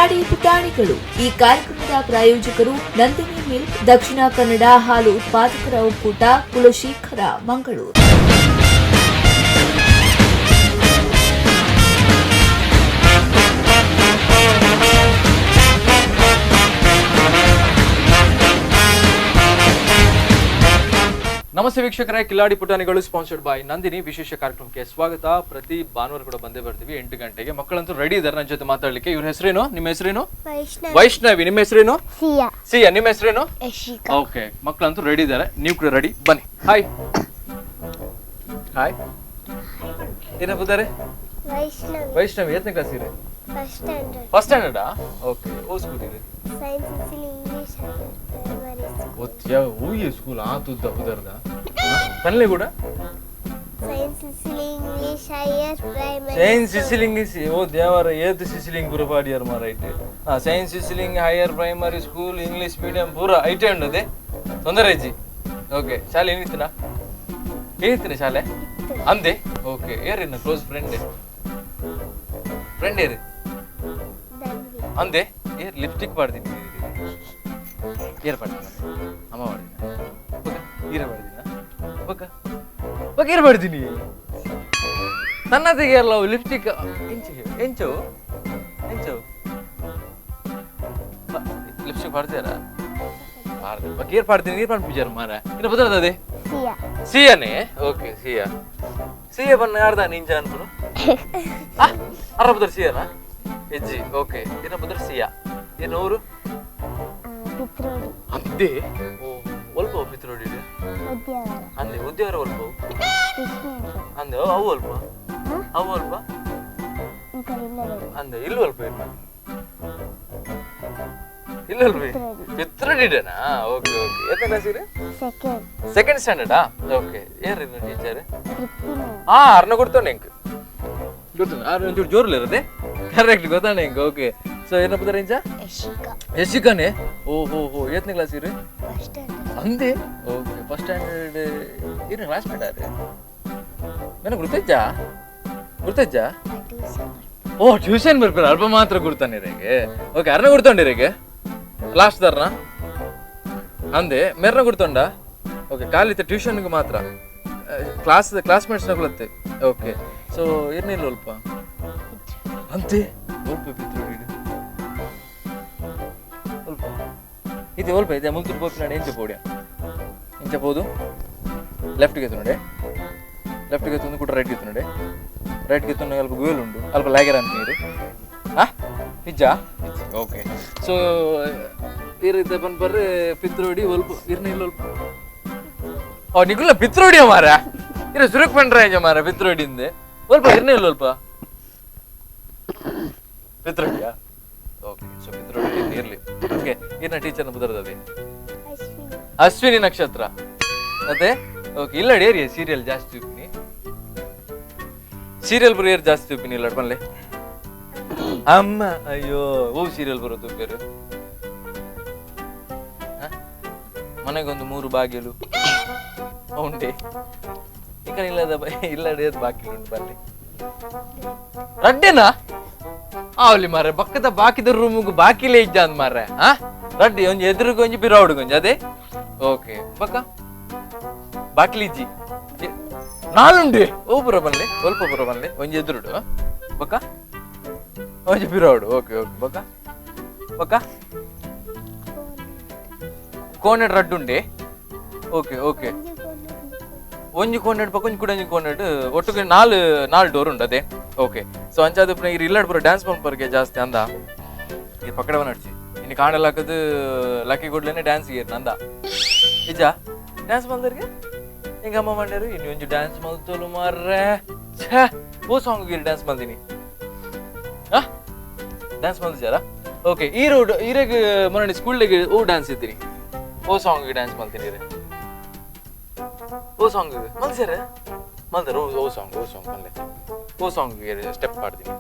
ಕಿಲಾಡಿ ಪುಟಾಣಿಗಳು ಈ ಕಾರ್ಯಕ್ರಮದ ಪ್ರಾಯೋಜಕರು ನಂದಿನಿ ಮಿಲ್ಕ್, ದಕ್ಷಿಣ ಕನ್ನಡ ಹಾಲು ಉತ್ಪಾದಕರ ಒಕ್ಕೂಟ, ಕುಲಶೇಖರ, ಮಂಗಳೂರು. ನಮಸ್ತೆ ವೀಕ್ಷಕರೇ, ಕಿಲಾಡಿ ಪುಟಾಣಿಗಳು ಸ್ಪಾನ್ಸರ್ಡ್ ಬೈ ನಂದಿನಿ ವಿಶೇಷ ಕಾರ್ಯಕ್ರಮಕ್ಕೆ ಸ್ವಾಗತ. ಪ್ರತಿ ಭಾನುವಾರ ಕೂಡ ಬಂದೇ ಬರ್ತೀವಿ 8 ಗಂಟೆಗೆ. ಮಕ್ಕಳಂತೂ ರೆಡಿ ಇದ್ದಾರೆ ನನ್ನ ಜೊತೆ ಮಾತಾಡ್ಲಿಕ್ಕೆ. ಇವ್ರ ಹೆಸರೇನು? ನಿಮ್ಮ ಹೆಸರೇನು? ವೈಷ್ಣವಿ. ವೈಷ್ಣವಿ. ನಿಮ್ಮ ಹೆಸರೇನು? ಸಿಯಾ. ಸಿಯಾ. ನಿಮ್ಮ ಹೆಸರೇನು? ಯಶಿಕಾ. ಓಕೆ, ಮಕ್ಕಳಂತೂ ರೆಡಿ ಇದ್ದಾರೆ, ನೀವು ಕೂಡ ರೆಡಿ. ಬನ್ನಿ. ಹಾಯ್ ಹಾಯ್, ಏನಪ್ಪ? ವೈಷ್ಣವಿ. ವೈಷ್ಣವಿ, ಎತ್ತನೇ ಕ್ಲಾಸ್ ಇದೆ? First standard. First ಸ್ಟ್ಯಾಂಡರ್ಡಾ? ಓಕೆ, ಓ ಸ್ಕೂಲ್ ಇದೆ? Science English primary school. ಒತ್ತಿಯ ಊಯಿ ಸ್ಕೂಲ್ ಆ ತುದ್ದ ಉದರ್ದ ಪನ್ಲೆ ಕೂಡ. Science English higher primary. Saint ಸಿಸಿಲಿಂಗ್ ಓ ದೇವರ ಏತ್ ಸಿಸಿಲಿಂಗ್ ಪೂರ ಪಾಡಿಯರ್ ಮಾರ ಐಟ್. ಹಾ, science ಸಿಸಿಲಿಂಗ್ higher primary school English medium ಪೂರ ಐಟೆ ಉಂಡದೆ, ತೊಂದರೆ ಇಜ್ಜಿ. ಓಕೆ, ಶಾಲೆ ಏನಿತ್ತಿನ ಏನಿತ್ತಿನ ಶಾಲೆ ಅಂದೆ? ಓಕೆ, ಏರಿನ ಕ್ಲೋಸ್ ಫ್ರೆಂಡ್ ಫ್ರೆಂಡ್ ಏರಿ? ಧನ್ವಿ. ಅಂದೆ, ಏರ್ ಲಿಪ್ಸ್ಟಿಕ್ ಪಾಡ್ತೀನಿ? ಏರ್ ಪಾಡ್ತೀನಿ? ಅಮ್ಮ ಪಾಡ್ದಿನ? ಓಕೆ, ಈರ ಪಾಡ್ದಿನ? ಓಕೆ ಓಕೆ, ಏರ್ ಪಾಡ್ತೀನಿ? ತನ್ನದಿಗೆ ಅಲ್ಲ ಲಿಪ್ಸ್ಟಿಕ್. ಎಂಚು ಎಂಚು ಎಂಚು ಲಿಪ್ಸ್ಟಿಕ್ ಪಾಡ್ತೀರಾ? ಪಾಡ್ದೆ ಬಕ್ ಏರ್ ಪಾಡ್ತೀನಿ? ನೀರು ಪಾಡ್ಪಿಜಾರ ಮಾರ ಇನ್ನು ಬದಲದೆ. ಸಿಯಾ. ಸಿಯನೇ? ಓಕೆ, ಸಿಯಾ. ಸಿಯ ಬಣ್ಣ ಯಾರ್ದ ನಿಂಜ ಅನ್ಪುನು ಅರ ಬದರ್ ಸಿಯನಾ ಹೆಜ್ಜಿ. ಓಕೆ, ಇನ್ನ ಬದರ್ ಸಿಯಾ. ಏನು ಊರು? ಪಿತ್ರೋಡಿ. ಅಂದೆ, ಓ ಒಲ್ಪ ಪಿತ್ರೋಡಿ. ಉದ್ಯಾವರ. ಅಂದೆ, ಉದ್ಯಾವರ ಒಲ್ಪ? ಕೃಷ್ಣ. ಅಂದೆ, ಅವು ಅಲ್ಪ, ಅವು ಅಲ್ಪ. ಈ ಕಡೆ ಇಲ್ಲ. ಅಂದೆ, ಇಲ್ಲ ಅಲ್ಪ, ಇಲ್ಲ ಇಲ್ಲ ಅಲ್ಪ. ಪಿತ್ರೋಡಿಡನಾ? ಓಕೆ ಓಕೆ, ಎತ್ತ ಕ್ಲಾಸ್ ಇದೆ? ಸೆಕೆಂಡ್. ಸೆಕೆಂಡ್ ಸ್ಟ್ಯಾಂಡರ್ಡಾ? ಓಕೆ, ಏರಿನ ಟೀಚರ್? ತೃಪ್ತಿ. ಆ ಅರ್ನ ಕೊಡ್ತಾನೆ ಎಂಕ್ ಗೊತ್ತು, ಆರ್ ಒಂಚೂರು ಜೋರ್ಲಿ ಇರದೆ ಕರೆಕ್ಟ್ ಗೊತ್ತಾನೆ ಎಂಕ್. ಓಕೆ, ಸೊ ಏನಪ್ಪ ಇಂಚ? ಯಶಿಕಾ. ಯಶಿಕಾನೆ? ಓ ಹೋ ಹೋ, ಎತ್ತನೇ ಕ್ಲಾಸ್ ಇರು? First standard. ಅಂದೆ, ಓಕೆ, ಫಸ್ಟ್ ಸ್ಟ್ಯಾಂಡರ್ಡ್. ಏನು ಕ್ಲಾಸ್ಮೇಟ್ ಆರೆ? ನನಗೆ ಗುರ್ತಜ್ಜಾ ಗುರ್ತಜ್ಜಾ? ಟ್ಯೂಷನ್. ಓ, ಟ್ಯೂಷನ್ ಬರ್ತಾರೆ, ಅಲ್ಪ ಮಾತ್ರ ಗುರ್ತಾನೆ ರೇಗೆ. ಓಕೆ, ಅರ್ನ ಗುರ್ತೊಂಡಿ ರೇಗೆ ಲಾಸ್ಟ್ ದರ್ನ ಅಂದೆ ಮೆರ್ನ ಗುರ್ತೊಂಡ. ಓಕೆ, ಖಾಲಿ ಟ್ಯೂಷನ್ಗೆ ಮಾತ್ರ ಕ್ಲಾಸ್ ಕ್ಲಾಸ್ಮೇಟ್ಸ್ ನಗುಲತ್ತೆ. ಓಕೆ, ಸೊ ಇರ್ನಿಲ್ಲ ಅಲ್ಪ ಅಂತೆ ಒಲ್ಪ ಬಿದ್ರು ಒಲ್ಪ ಇದು ಒಲ್ಪ ಇದೆ. ಮುಂದೆ ಪೋಪಿ ನಾಡು ಎಂಚ ಪೋಡ್ಯ ಎಂಚ ಪೋದು? ಲೆಫ್ಟ್ಗೆ ನೋಡಿ, ಲೆಫ್ಟ್ಗೆ ತಂದು ಕೂಡ ರೈಟ್ಗೆ ನೋಡಿ, ರೈಟ್ಗೆ ತಂದು ಅಲ್ಪ ಗುವೆಲ್ ಉಂಟು, ಅಲ್ಪ ಲ್ಯಾಗರ್ ಅಂತ ನೀರು. ಹಾ, ನಿಜ. ಓಕೆ, ಸೊ ಇರುತ್ತೆ ಪನ್ಪರ್ರೆ ಪಿತ್ರೋಡಿ ಒಲ್ಪ ಇರ್ನ ಇಲ್ಲ ಒಲ್ಪ. ಓ ನಿಗುಲ ಪಿತ್ರೋಡಿಯ ಮಾರ ಇರ ಸುರುಕ್ ಪಂಡ್ರ ಮಾರ ಪಿತ್ರೋಡಿಂದ ಒಲ್ಪ ಇರ್ನ ಇಲ್ಲ ಒಲ್ಪ ಪಿತ್ರೋಡಿಯಾ? ಓಕೆ, ಸೊ ಪಿತ್ರೋಡಿ ಇರ್ಲಿ. ಓಕೆ, ಇರ್ನ ಟೀಚರ್ನ ಬುದರ್ದದೆ? ಅಶ್ವಿನಿ. ಅಶ್ವಿನಿ ನಕ್ಷತ್ರ ಅದೇ. ಓಕೆ, ಇಲ್ಲ ಏರಿಯಾ ಸೀರಿಯಲ್ ಜಾಸ್ತಿ ಉಪ್ಪಿನಿ, ಸೀರಿಯಲ್ ಬರೋ ಏರ್ ಜಾಸ್ತಿ ಉಪ್ಪಿನಿ ಇಲ್ಲ ಬನ್ಲೆ ಅಮ್ಮ. ಅಯ್ಯೋ, ಓ ಸೀರಿಯಲ್ ಬರೋದು ಬೇರೆ. ಮನೆಗೊಂದು ಮೂರು ಬಾಗಿಲು ಉಂಟೆ ಈಗ ಇಲ್ಲದ ಇಲ್ಲಡೆ ಬಾಗಿಲು ಉಂಟು ಬನ್ನಿ. ರಡ್ಡೆನಾ ಆವಲಿ ಮಾರ್ರೆ, ಪಕ್ಕದ ಬಾಕಿದ ರೂಮಿಗೆ ಬಾಕಿಲೇ ಇಜ್ಜ ಅಂದ್ ಮಾರ್ರೆ. ಹಾ, ರಡ್ಡಿ ಒಂಜಿ ಎದುರುಗೆ ಒಂಜಿ ಬಿರಾವುಡು ಒಂಜಿ ಅದೇ. ಓಕೆ, ಬಕ್ಕ ಬಾಕಿಲಿ ಇಜ್ಜಿ ನಾಲುಂಡೆ. ಓ ಪುರ ಬನ್ಲೆ ಒಲ್ಪ ಪುರ ಬನ್ಲೆ. ಒಂಜಿ ಎದುರುಡು, ಬಕ್ಕ ಒಂಜಿ ಬಿರಾವುಡು. ಓಕೆ ಓಕೆ, ಬಕ್ಕ ಬಕ್ಕ ಕೋನೆಡ್ ರಡ್ಡುಂಡೆ. ಓಕೆ ಓಕೆ, ಒಂಜಿ ಕೋನೆಡ್ ಪಕ್ಕ ಒಂಜಿ ಕೂಡ ಒಂಜಿ ಕೋನೆಡ್, ಒಟ್ಟಿಗೆ ನಾಲ್ ನಾಲ್ ಡೋರ್ ಉಂಡು ಅದೇ. ಓಕೆ, ಸೊ ಅಂಚಾದ ಇರ್ ಇಲ್ಲಡ್ ಪೂರ ಡ್ಯಾನ್ಸ್ ಪಂಪರ್ಗೆ ಜಾಸ್ತಿ ಅಂದ ಈ ಪಕ್ಕಡವ ನಡ್ಚಿ ಇನ್ನು ಕಾಣಲ್ ಹಾಕದು ಲಕ್ಕಿ ಗುಡ್ಲೇನೆ ಡ್ಯಾನ್ಸ್ ಗೇರ್ ನಂದ ನಿಜ ಡ್ಯಾನ್ಸ್ ಮಲ್ದರ್ಗೆ ಹಿಂಗ ಅಮ್ಮ ಮಾಡ್ಯಾರು. ಇನ್ನು ಒಂಜಿ ಡ್ಯಾನ್ಸ್ ಮಲ್ತೋಲು ಮಾರ್ರೆ. ಛೇ, ಓ ಸಾಂಗ್ ಗೀರ್ ಡ್ಯಾನ್ಸ್ ಮಲ್ದಿನಿ? ಹಾ, ಡ್ಯಾನ್ಸ್ ಮಲ್ದಿಜಾರ? ಓಕೆ, ಈ ರೋಡ್ ಈರೆಗ್ ಮೊನ್ನೆ ಸ್ಕೂಲ್ಗೆ ಓ ಡ್ಯಾನ್ಸ್ ಇದ್ದೀನಿ, ಓ ಸಾಂಗ್ ಡ್ಯಾನ್ಸ್ ಮಲ್ತೀನಿ ರೇ? ಓ ಸಾಂಗ್ ಮಲ್ಸರ ಮಲ್ದಾರ? ಓ ಓ ಸಾಂಗ್, ಓ ಸಾಂಗ್ ಮಲ್ಲೆ, ಓ ಸಾಂಗ್ ಸ್ಟೆಪ್ ಪಾಡ್ತೀನಿ?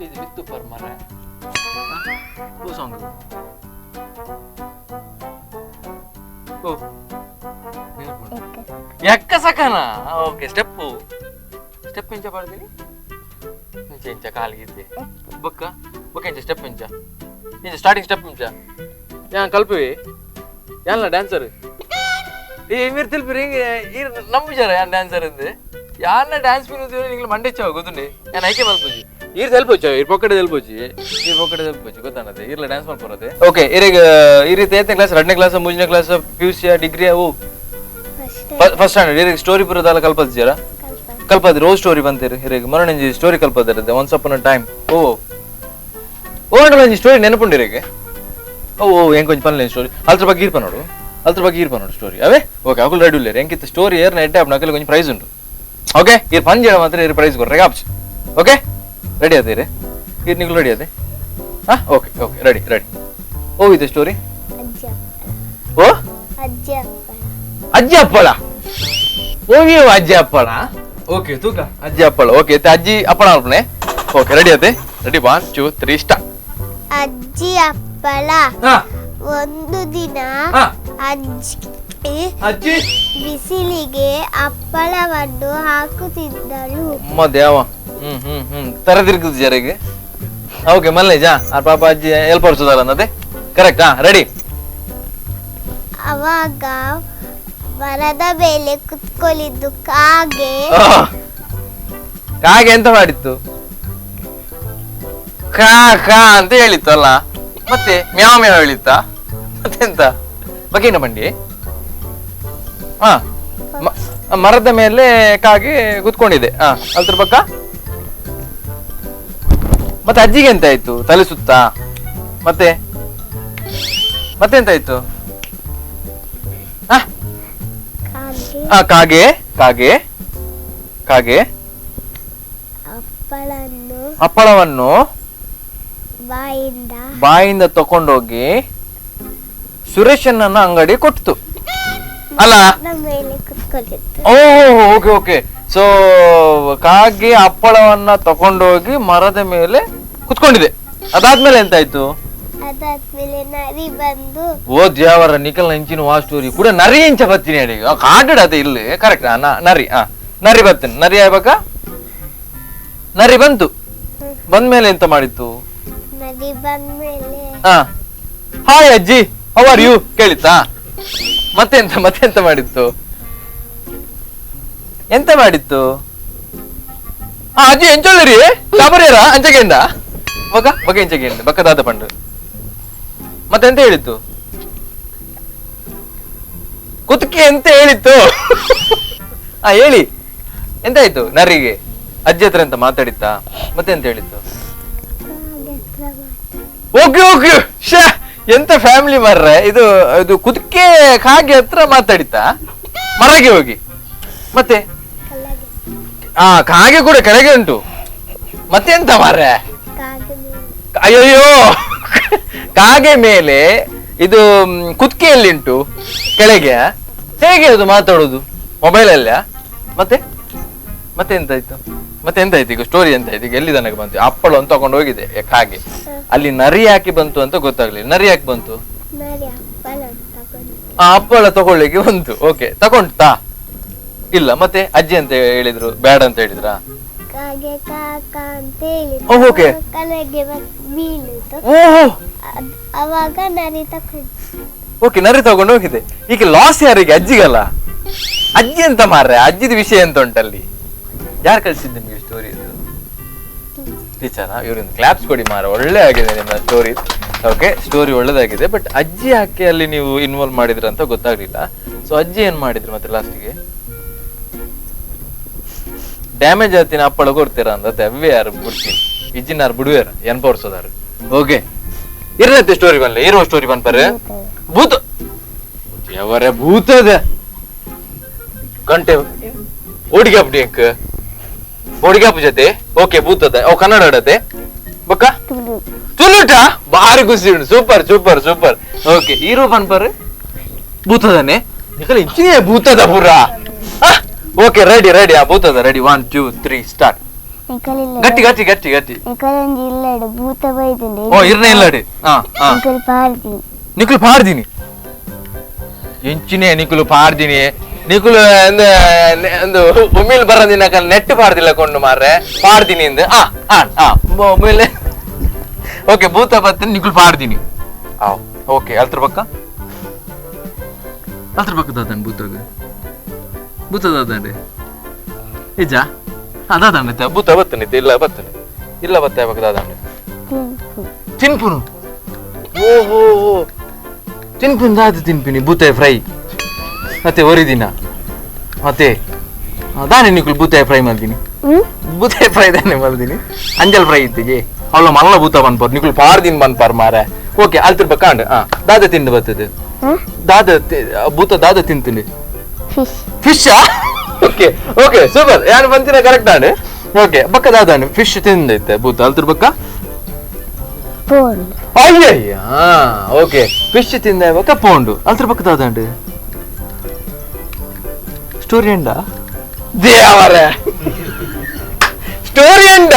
ಇದು ಬಿತ್ತು ಪರ್ ಮರ. ಓ ಸಾಂಗ್ ಓ ಎಕ್ಕ ಸಕನಾ? ಓಕೆ, ಸ್ಟೆಪ್ಪು ಸ್ಟೆಪ್ ಎಂಚ ಪಾಡ್ತೀನಿ? ಇಂಚ ಇಂಚ ಕಾಲಿಗೆ ಬೊಕ್ಕ ಬೊಕ್ಕ ಇಂಚ ಸ್ಟೆಪ್ ಇಂಚ ಇಂಚ ಸ್ಟಾರ್ಟಿಂಗ್ ಸ್ಟೆಪ್ ಇಂಚ ಯಾನ್ ಕಲ್ಪುವೆ ಯಾನ್ಲ ಡ್ಯಾನ್ಸರ್ ಈ మీరు తెలిపిರಿ ನಂಬುಜಾರ ಯಾನ್ ಡ್ಯಾನ್ಸರ್ ಅಂದು ಯಾರನ್ನ ಡ್ಯಾನ್ಸ್ ಪಿನ ನಿಂಗೆ ಮಂಡೆಚ್ಚಾವ ಗೊತ್ತುಂಡೆ ಯಾನ್ ಐಕೆ ಮಲ್ಪುಜಿ ಈರ್ ತೆಲ್ಪೊಚ್ಚು ಈರ್ ಪೊಕ್ಕಡೆ ತೆಲ್ಪೊಚ್ಚಿ ಈರ್ ಪೊಕ್ಕಡೆ ತೆಲ್ಪೊಚ್ಚಿ ಗೊತ್ತಾನದೆ ಈರ್ಲ ಡ್ಯಾನ್ಸ್ ಮಲ್ಪೊರದೆ. ಓಕೆ ಇರೆಗ್ ಈ ರೀತಿ ಏತನೇ ಕ್ಲಾಸ್? 2ನೇ ಕ್ಲಾಸ್, 3ನೇ class, P U C, degree? ಅವು ಫಸ್ಟ್ ಸ್ಟ್ಯಾಂಡರ್ಡ್. ಇರೆಗ್ ಸ್ಟೋರಿ ಪೂರ ಕಲ್ಪದಿಜಾರ? ಕಲ್ಪದಿ ರೋಜ್ ಸ್ಟೋರಿ ಬಂತೀರಿ ಇರೆಗ್ ಮರಣಂಜಿ ಸ್ಟೋರಿ ಕಲ್ಪದಿರದೆ once upon a time. ಓ ಓ ಅಂಡಲ ಸ್ಟೋರಿ ನೆನಪುಂಡಿರಿಗೆ? ಓ ಓ ಹೆಂಗೆ ಕೊಂಚ ಪನ್ಲೆ ಸ್ಟೋರಿ ಅಲ್ತ್ರ ಬಗ್ಗೆ ಈರ್ಪ ನೋಡು, ಅಲ್ತ್ರ ಬಗ್ಗೆ ಈರ್ಪ ನೋಡು ಸ್ಟೋರಿ ಅವೇ. ಓಕೆ ಅಕುಲ್ ರೆಡಿ ಉಲ್ಲೇರು ಎಂಕಿತ್ತ ಸ್ಟೋರಿ ಏರ್ನ ಎಡ್ಡೆ ಆಪ್ನ ಅಕಲ್ ಕೊಂಚ ಪ್ರೈಸ್ ಉಂಟು. ಓಕೆ ಈರ್ ಪಂಜೇಳ ಮಾತ್ರ ಈರ್ ಪ್ರೈಸ್ ಕೊರ್ರೆ ಆಪ್ಚು. ಓಕೆ ರೆಡಿ ಅದೇ ಈರ್ ನಿಗುಲು ರೆಡಿ ಅದೇ? ಹಾಂ okay okay ready ready. ಓ ಇದೆ ಸ್ಟೋರಿ ಓ ಅಜ್ಜಿ ಅಪ್ಪಳ ಓವಿಯೋ ಅಜ್ಜಿ ಅಪ್ಪಳ. ಓಕೆ ತೂಕ ಅಜ್ಜಿ ಅಪ್ಪಳ. ಓಕೆ ಅಜ್ಜಿ ಅಪ್ಪಳ ಅಲ್ಪನೆ. ಓಕೆ ರೆಡಿ ಅದೇ? Ready 1 2 3 start. ಅಜ್ಜಿ ಅಪ್ಪಳ. ಒಂದು ದಿನ ಅಜ್ಜಿ ಅಜ್ಜಿ ಬಿಸಿಲಿಗೆ ಹಪ್ಪಳವನ್ನು ಹಾಕುತ್ತಿದ್ದಳು. ಅಮ್ಮ ದೇವ. ಹ್ಮ್ ಹ್ಮ್ ಹ್ಮ್ ತರದಿರ್ಗುದು ಜರಿಗೆ. ಓಕೆ ಮಲ್ಲೇಜಾ ಆ ಪಾಪ ಅಜ್ಜಿ ಎಲ್ಪ ವರ್ಷದಲ್ಲ ಅನ್ನದೆ ಕರೆಕ್ಟ್. ಹಾ ರೆಡಿ. ಅವಾಗ ಮರದ ಮೇಲೆ ಕುತ್ಕೊಳ್ಳಿದ್ದು ಕಾಗೆ. ಕಾಗೆ ಎಂತ ಮಾಡಿತ್ತು? ಕಾ ಕಾ ಅಂತ ಹೇಳಿತ್ತು ಅಲ್ಲ? ಮತ್ತೆ ಮ್ಯಾವ್ ಮ್ಯಾವ್ ಹೇಳಿತ್ತ? ಮತ್ತೆಂತ ಬಗೇನ ಬಂಡಿ? ಹಾ ಮರದ ಮೇಲೆ ಕಾಗೆ ಕುತ್ಕೊಂಡಿದೆ. ಹಾ ಅಲ್ದ್ರ ಪಕ್ಕ ಮತ್ತೆ ಅಜ್ಜಿಗೆ ಎಂತ ಆಯ್ತು? ತಲೆ ಸುತ್ತ? ಮತ್ತೆ ಮತ್ತೆ ಎಂತ ಆಯ್ತು? ಕಾಗೆ ಕಾಗೆ ಕಾಗೆ ಹಪ್ಪಳವನ್ನು ಬಾಯಿಂದ ತಕೊಂಡೋಗಿ ಸುರೇಶನ್ನ ಅಂಗಡಿ ಕೊಟ್ಟಿತು ಅಲ್ಲ? ಓ okay okay. So ಕಾಗೆ ಹಪ್ಪಳವನ್ನ ತಕೊಂಡೋಗಿ ಮರದ ಮೇಲೆ ಕುತ್ಕೊಂಡಿದೆ. ಅದಾದ್ಮೇಲೆ ಎಂತಾಯ್ತು? ಓ ದೇವರ ನಿಖಲ್ ಇಂಚಿನ ವಾ ಸ್ಟೋರಿ ಕೂಡ ನರಿ ಇಂಚ ಬತ್ತೀನಿ ಅಡಿಗೆ ಕಾಡಡ ಅದೇ ಇಲ್ಲಿ ಕರೆಕ್ಟ್. ನರಿ ನರಿ ಬತ್ತೀನಿ. ನರಿ ಆಗ್ಬೇಕಾ? ನರಿ ಬಂತು. ಬಂದ್ಮೇಲೆ ಎಂತ ಮಾಡಿತ್ತು? ಹಾಯ್ ಅಜ್ಜಿ how are you ಕೇಳಿತ್ತಾ? ಮತ್ತೆಂತ ಮತ್ತೆಂತ ಮಾಡಿತ್ತು? ಎಂತ ಮಾಡಿತ್ತು? ಅಜ್ಜಿ ಎಂಚೊಳ್ಳಿರಿ ಕಾಬರಿಯರ ಅಂಚೆಗೆಂದ ಬಕ ಬಕ ಎಂಚೆಗೆಂದ ಬಕ್ಕದಾದ ಪಂಡು ಮತ್ತೆಂತ ಹೇಳಿತ್ತು? ಕುತ್ಕೆ ಎಂತ ಹೇಳಿತ್ತು? ಹೇಳಿ ಎಂತಾಯ್ತು ನರಿಗೆ? ಅಜ್ಜಿ ಹತ್ರ ಎಂತ ಮಾತಾಡಿತ್ತಾ? ಮತ್ತೆ ಎಂತ ಹೇಳಿತ್ತು? ಓಕೆ ಓಕೆ ಶೇ ಎಂತ ಫ್ಯಾಮಿಲಿ ಮಾರ್ರೆ ಇದು. ಇದು ಕುದುಕೆ ಕಾಗೆ ಹತ್ರ ಮಾತಾಡಿತ್ತಾ ಮರಗೆ ಹೋಗಿ? ಮತ್ತೆ ಕಾಗೆ ಕೂಡ ಕೆಳಗೆ ಉಂಟು. ಮತ್ತೆ ಎಂತ ಮಾರ್ರೆ? ಅಯ್ಯಯ್ಯೋ ಕಾಗೆ ಮೇಲೆ ಇದು ಕುತ್ತಿಗೆಯಲ್ಲಿ ಉಂಟು ಕೆಳಗೆ. ಹೇಗೆ ಅದು ಮಾತಾಡೋದು? ಮೊಬೈಲ್ ಅಲ್ಲ? ಮತ್ತೆ ಮತ್ತೆ ಎಂತಾಯ್ತು? ಮತ್ತೆ ಎಂತಾಯ್ತು ಈಗ ಸ್ಟೋರಿ ಎಂತಾಯ್ತು ಈಗ? ಎಲ್ಲಿ ತನಕ ಬಂತು? ಹಪ್ಪಳ ಅಂತ ತಗೊಂಡು ಹೋಗಿದೆ ಕಾಗೆ. ಅಲ್ಲಿ ನರಿ ಯಾಕೆ ಬಂತು ಅಂತ ಗೊತ್ತಾಗ್ಲಿಲ್ಲ. ನರಿ ಯಾಕೆ ಬಂತು? ಹಪ್ಪಳ ತಗೊಳ್ಳಿಕ್ಕೆ ಬಂತು. ಓಕೆ ತಗೊಂಡ್ತಾ ಇಲ್ಲ. ಮತ್ತೆ ಅಜ್ಜಿ ಅಂತ ಹೇಳಿದ್ರು ಬೇಡ ಅಂತ ಹೇಳಿದ್ರಾ? ಓಕೆ. ಓಕೆ ನರಿ ತಗೊಂಡು ಹೋಗಿದೆ. ಈಗ ಲಾಸ್ ಯಾರಿಗೆ? ಅಜ್ಜಿಗಲ್ಲ. ಅಜ್ಜಿ ಅಂತ ಮಾರ್ರೆ, ಅಜ್ಜಿದ ವಿಷಯ ಎಂತ ಉಂಟಲ್ಲಿ? ಯಾರು ಕಳ್ಸಿದ್ದು ನಿಮ್ಗೆ ಸ್ಟೋರಿ? ಇದು ಟೀಚರಾ? ಇವ್ರಿಂದ ಕ್ಲಾಪ್ಸ್ ಕೊಡಿ ಮಾರ, ಒಳ್ಳೆ ಆಗಿದೆ ನಿಮ್ಮ story. Okay story ಒಳ್ಳೇದಾಗಿದೆ. ಬಟ್ ಅಜ್ಜಿ ಯಾಕೆ ಅಲ್ಲಿ ನೀವು ಇನ್ವಾಲ್ವ್ ಮಾಡಿದ್ರ ಅಂತ ಗೊತ್ತಾಗ್ಲಿಲ್ಲ. ಸೊ ಅಜ್ಜಿ ಏನ್ ಮಾಡಿದ್ರು ಮತ್ತೆ ಲಾಸ್ಟಿಗೆ? ಡ್ಯಾಮೇಜ್ ಆತಿನ ಹಪ್ಪಳ ಕೊಡ್ತೀರಾ ಅಂತ ಅವೇ ಯಾರು ಬಿಡ್ತೀನಿ ಇಜ್ಜಿನಾರು ಬಿಡುವಾರ ಎನ್ಪೋರ್ಸೋದಾರು. ಓಕೆ ಇರತ್ತೆ ಸ್ಟೋರಿ ಬನ್ಲೆ ಇರುವ ಸ್ಟೋರಿ ಬನ್ಪರೆ ಭೂತ ಎವರೆ ಭೂತದ ಗಂಟೆ ಓಡಿಗೆ ಅಪ್ಪಡಿ ಅಂಕ ಓಡಿಗಾಪು ಜೊತೆ. ಓಕೆ ಭೂತದ ಓ ಕನ್ನಡ ಆಡತ್ತೆ ಬಕ್ಕ ತುಳುಟ ಬಾರಿ ಖುಷಿ ಉಂಟು. Super super super. Okay hero ಬನ್ಪರ್ ಭೂತದನೆ Nikhil ಇಂಚಿನೇ ಭೂತದ ಪೂರ. Okay ready ready. ಆ ಭೂತದ ರೆಡಿ 1 2 3 ಸ್ಟಾರ್ಟ್. ಗಟ್ಟಿ ಗಟ್ಟಿ ಗಟ್ಟಿ ಗಟ್ಟಿ. ಓ ಇರ್ನೆ ಇಲ್ಲಡಿ. ನಿಖಲ್ ಪಾರ್ದಿನಿ ಎಂಚಿನೇ ನಿಖಲು ಪಾರ್ದಿನಿ. ನಿಕುಲು ಉಮಿಲ್ ಬರಂದಿನ ನೆಟ್ ಪಾಡ್ದಿಲ್ಲ ಕೊಂಡು ಮಾರ್ರೆ ಪಾಡ್ದಿನಿ ಇಂದು ಆ ಆ ಉಮಿಲ್ ಓಕೆ ಭೂತ ಬತ್ತ ನಿಕುಲು ಪಾಡ್ದಿನಿ ಆ ಓಕೆ ಅಲ್ತ್ರ ಪಕ್ಕ ಅಲ್ತ್ರ ಪಕ್ಕ ದಾದಾನ್ ಭೂತಗ ಭೂತ ದಾದಾಂಡೆ ಇಜ್ಜ ದಾದಾಂಡೆ ಭೂತ ಬತ್ತನಿತ್ತೆ ಇಲ್ಲ ಬತ್ತನೆ ಇಲ್ಲ ಬತ್ತ ಯಾವಾಗ ದಾದಾಂಡೆ ತಿನ್ಪುನು ಓಹೋ ತಿನ್ಪಿನ ದಾದ ತಿನ್ಪಿನಿ ಬೂತಾಯಿ ಫ್ರೈ ಮತ್ತೆ ಒರಿದಿನ ಮತ್ತೆ ದಾನೆ ನಿಕುಲು ಬೂತಾಯಿ ಫ್ರೈ ಮಲ್ದಿನಿ ಬೂತಾಯಿ ಫ್ರೈ ದಾನೆ ಮಲ್ದಿನಿ ಅಂಜಲ್ ಫ್ರೈ ಇತ್ತಿಗೆ ಅವಳ ಮಲ್ಲ ಭೂತ ಬನ್ಪಾರ್ ನಿಕುಲು ಪಾರ್ದಿನ ಬನ್ಪಾರ್ ಮಾರೆ ಓಕೆ ಅಲ್ತಿರ್ ಬಕ್ಕಾಂಡ್ ದಾದ ತಿಂದು ಬರ್ತದೆ ದಾದ ಭೂತ ದಾದ ತಿಂತೀನಿ fish okay okay super ಯಾರು ಬಂತೀರ ಕರೆಕ್ಟ್ ಆಂಡ್ ಓಕೆ ಬಕ್ಕ ದಾದ ಫಿಶ್ ತಿಂದೈತೆ ಭೂತ ಅಲ್ತಿರ್ ಬಕ್ಕ ಅಯ್ಯಯ್ಯ ಓಕೆ ಫಿಶ್ ತಿಂದ ಬಕ್ಕ ಪೌಂಡು ಅಲ್ತಿರ್ ಬಕ್ಕ ದಾದಾಂಡ್ ಸ್ಟೋರಿ ಎಂಡ ದೇವರೇ ಸ್ಟೋರಿ ಎಂಡ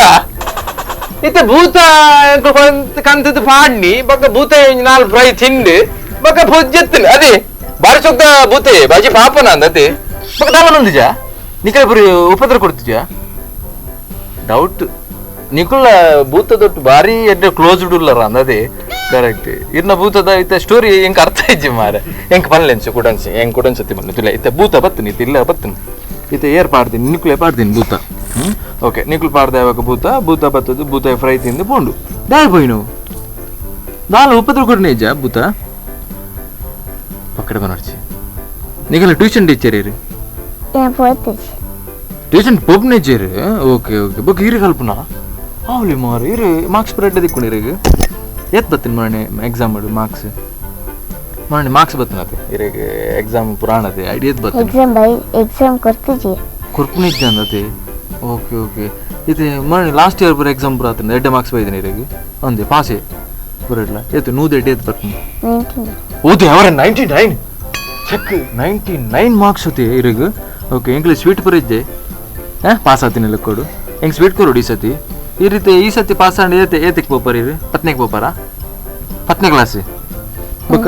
ಇತ್ತೆ ಭೂತ ಕಂತದ ಪಾಡ್ನಿ ಬಕ್ಕ ಭೂತ ನಾಲ್ ಫ್ರೈ ತಿಂದು ಬಕ್ಕ ಭೋಜೆತ್ತಿನ ಅದೇ ಬಾರಿ ಸೊಕ್ಕ ಭೂತೆ ಬಾಜಿ ಪಾಪನ ಅಂದತೆ ಬಕ್ಕ ದಾಮನೊಂದಿಜ ನಿಕಲ ಪುರಿ ಉಪದ್ರ ಕೊಡ್ತಿದ್ಯಾ ಡೌಟ್ ನಿಕುಲ ಭೂತ ದೊಡ್ಡ ಬಾರಿ ಎಡ್ಡೆ ಕ್ಲೋಸ್ಡ್ ಉಲ್ಲರ ಅಂದದೆ ಕರೆಕ್ಟ್ ಇರ್ನ ಭೂತದ ಇತ್ತ ಸ್ಟೋರಿ ಎಂಕ್ ಅರ್ಥ ಇಜ್ಜಿ ಮಾರೆ ಎಂಕ್ ಪನ್ಲೆನ್ಸು ಕುಡನ್ಸಿ ಎಂಕ್ ಕುಡನ್ಸತಿ ಬಂದು ತುಲೆ ಇತ್ತ ಭೂತ ಬತ್ತನಿ ಇತ್ತ ಇಲ್ಲ ಬತ್ತನಿ ಇತ್ತ ಏರ್ ಪಾಡ್ತೀನಿ ನಿಕುಲೆ ಪಾಡ್ತೀನಿ ಭೂತ ಓಕೆ ನಿಕುಲು ಪಾಡ್ದ ಯಾವಾಗ ಭೂತ ಭೂತ ಬತ್ತದು ಭೂತ ಫ್ರೈ ತಿಂದು ಪೋಂಡು ದಾಲ್ ಪೋಯಿನು ದಾಲ್ ಉಪದ್ರ ಕೊಡ್ನೆ ಇಜ್ಜ ಭೂತ ಪಕ್ಕಡೆ ಬನರ್ಚಿ ನಿಕಲ ಟ್ಯೂಷನ್ ಟೀಚರ್ ಇರು ಟ್ಯೂಷನ್ ಪೋಪ್ನೆ ಇಜ್ಜೇರು ಓಕೆ ಓಕೆ ಬೊಕ್ಕ ಇರು ಕಲ್ಪನಾ ಅವಲಿ ಮಾರು ಇರು ಮಾರ್ಕ್ಸ್ ಸ್ಪ್ರೆಡ್ ದಿಕ್ಕೊಂಡು ಇರಿಗೆ ಏತ್ ಬತ್ತೀನಿ ಮಾರಣೆ ಎಕ್ಸಾಮ್ ಮಾಡು ಮಾರ್ಕ್ಸ್ ಮಾರಣೆ ಮಾರ್ಕ್ಸ್ ಬತ್ತಿನತೆ ಇರಿಗೆ ಎಕ್ಸಾಮ್ ಪುರಾಣತೆ ಐಡಿ ಏತ್ ಬತ್ತೀನಿ exam by exam ಕೊಡ್ತಿಜಿ ಕೊರ್ಪುನ ಇಜ್ಜ ಅಂದತೆ ಓಕೆ ಓಕೆ ಇದು ಮಾರಣೆ ಲಾಸ್ಟ್ ಇಯರ್ ಪೂರ ಎಕ್ಸಾಮ್ ಪೂರ ಆತನ ಎಡ್ಡೆ ಮಾರ್ಕ್ಸ್ ಬೈದಿನಿ ಇರಿಗೆ ಅಂದೆ ಪಾಸೆ ಬರಡ್ಲ ಏತು ನೂದು ಎಡ್ಡೆ ಏತ್ ಬರ್ತೀನಿ ಓದಿ ಅವರ 99 check 99 marks ಹೋತಿ ಇರಿಗೆ ಓಕೆ ಎಂಕ್ಲೆ ಸ್ವೀಟ್ ಪೂರ ಇದ್ದೆ ಹಾಂ ಪಾಸ್ ಆತೀನಿ ಕೊಡು ಹೆಂಗೆ ಸ್ವೀಟ್ ಕೊಡು ಈ ಸತಿ ಈ ರೀತಿ ಈ ಸತಿ ಪಾಸ್ ಆಂಡ್ ಏತೆ ಏತಕ್ಕೆ ಪೋಪರ್ ಇರು ಪತ್ನಿಗೆ ಪೋಪರಾ ಪತ್ನೇ ಕ್ಲಾಸ್ ಬುಕ್ಕ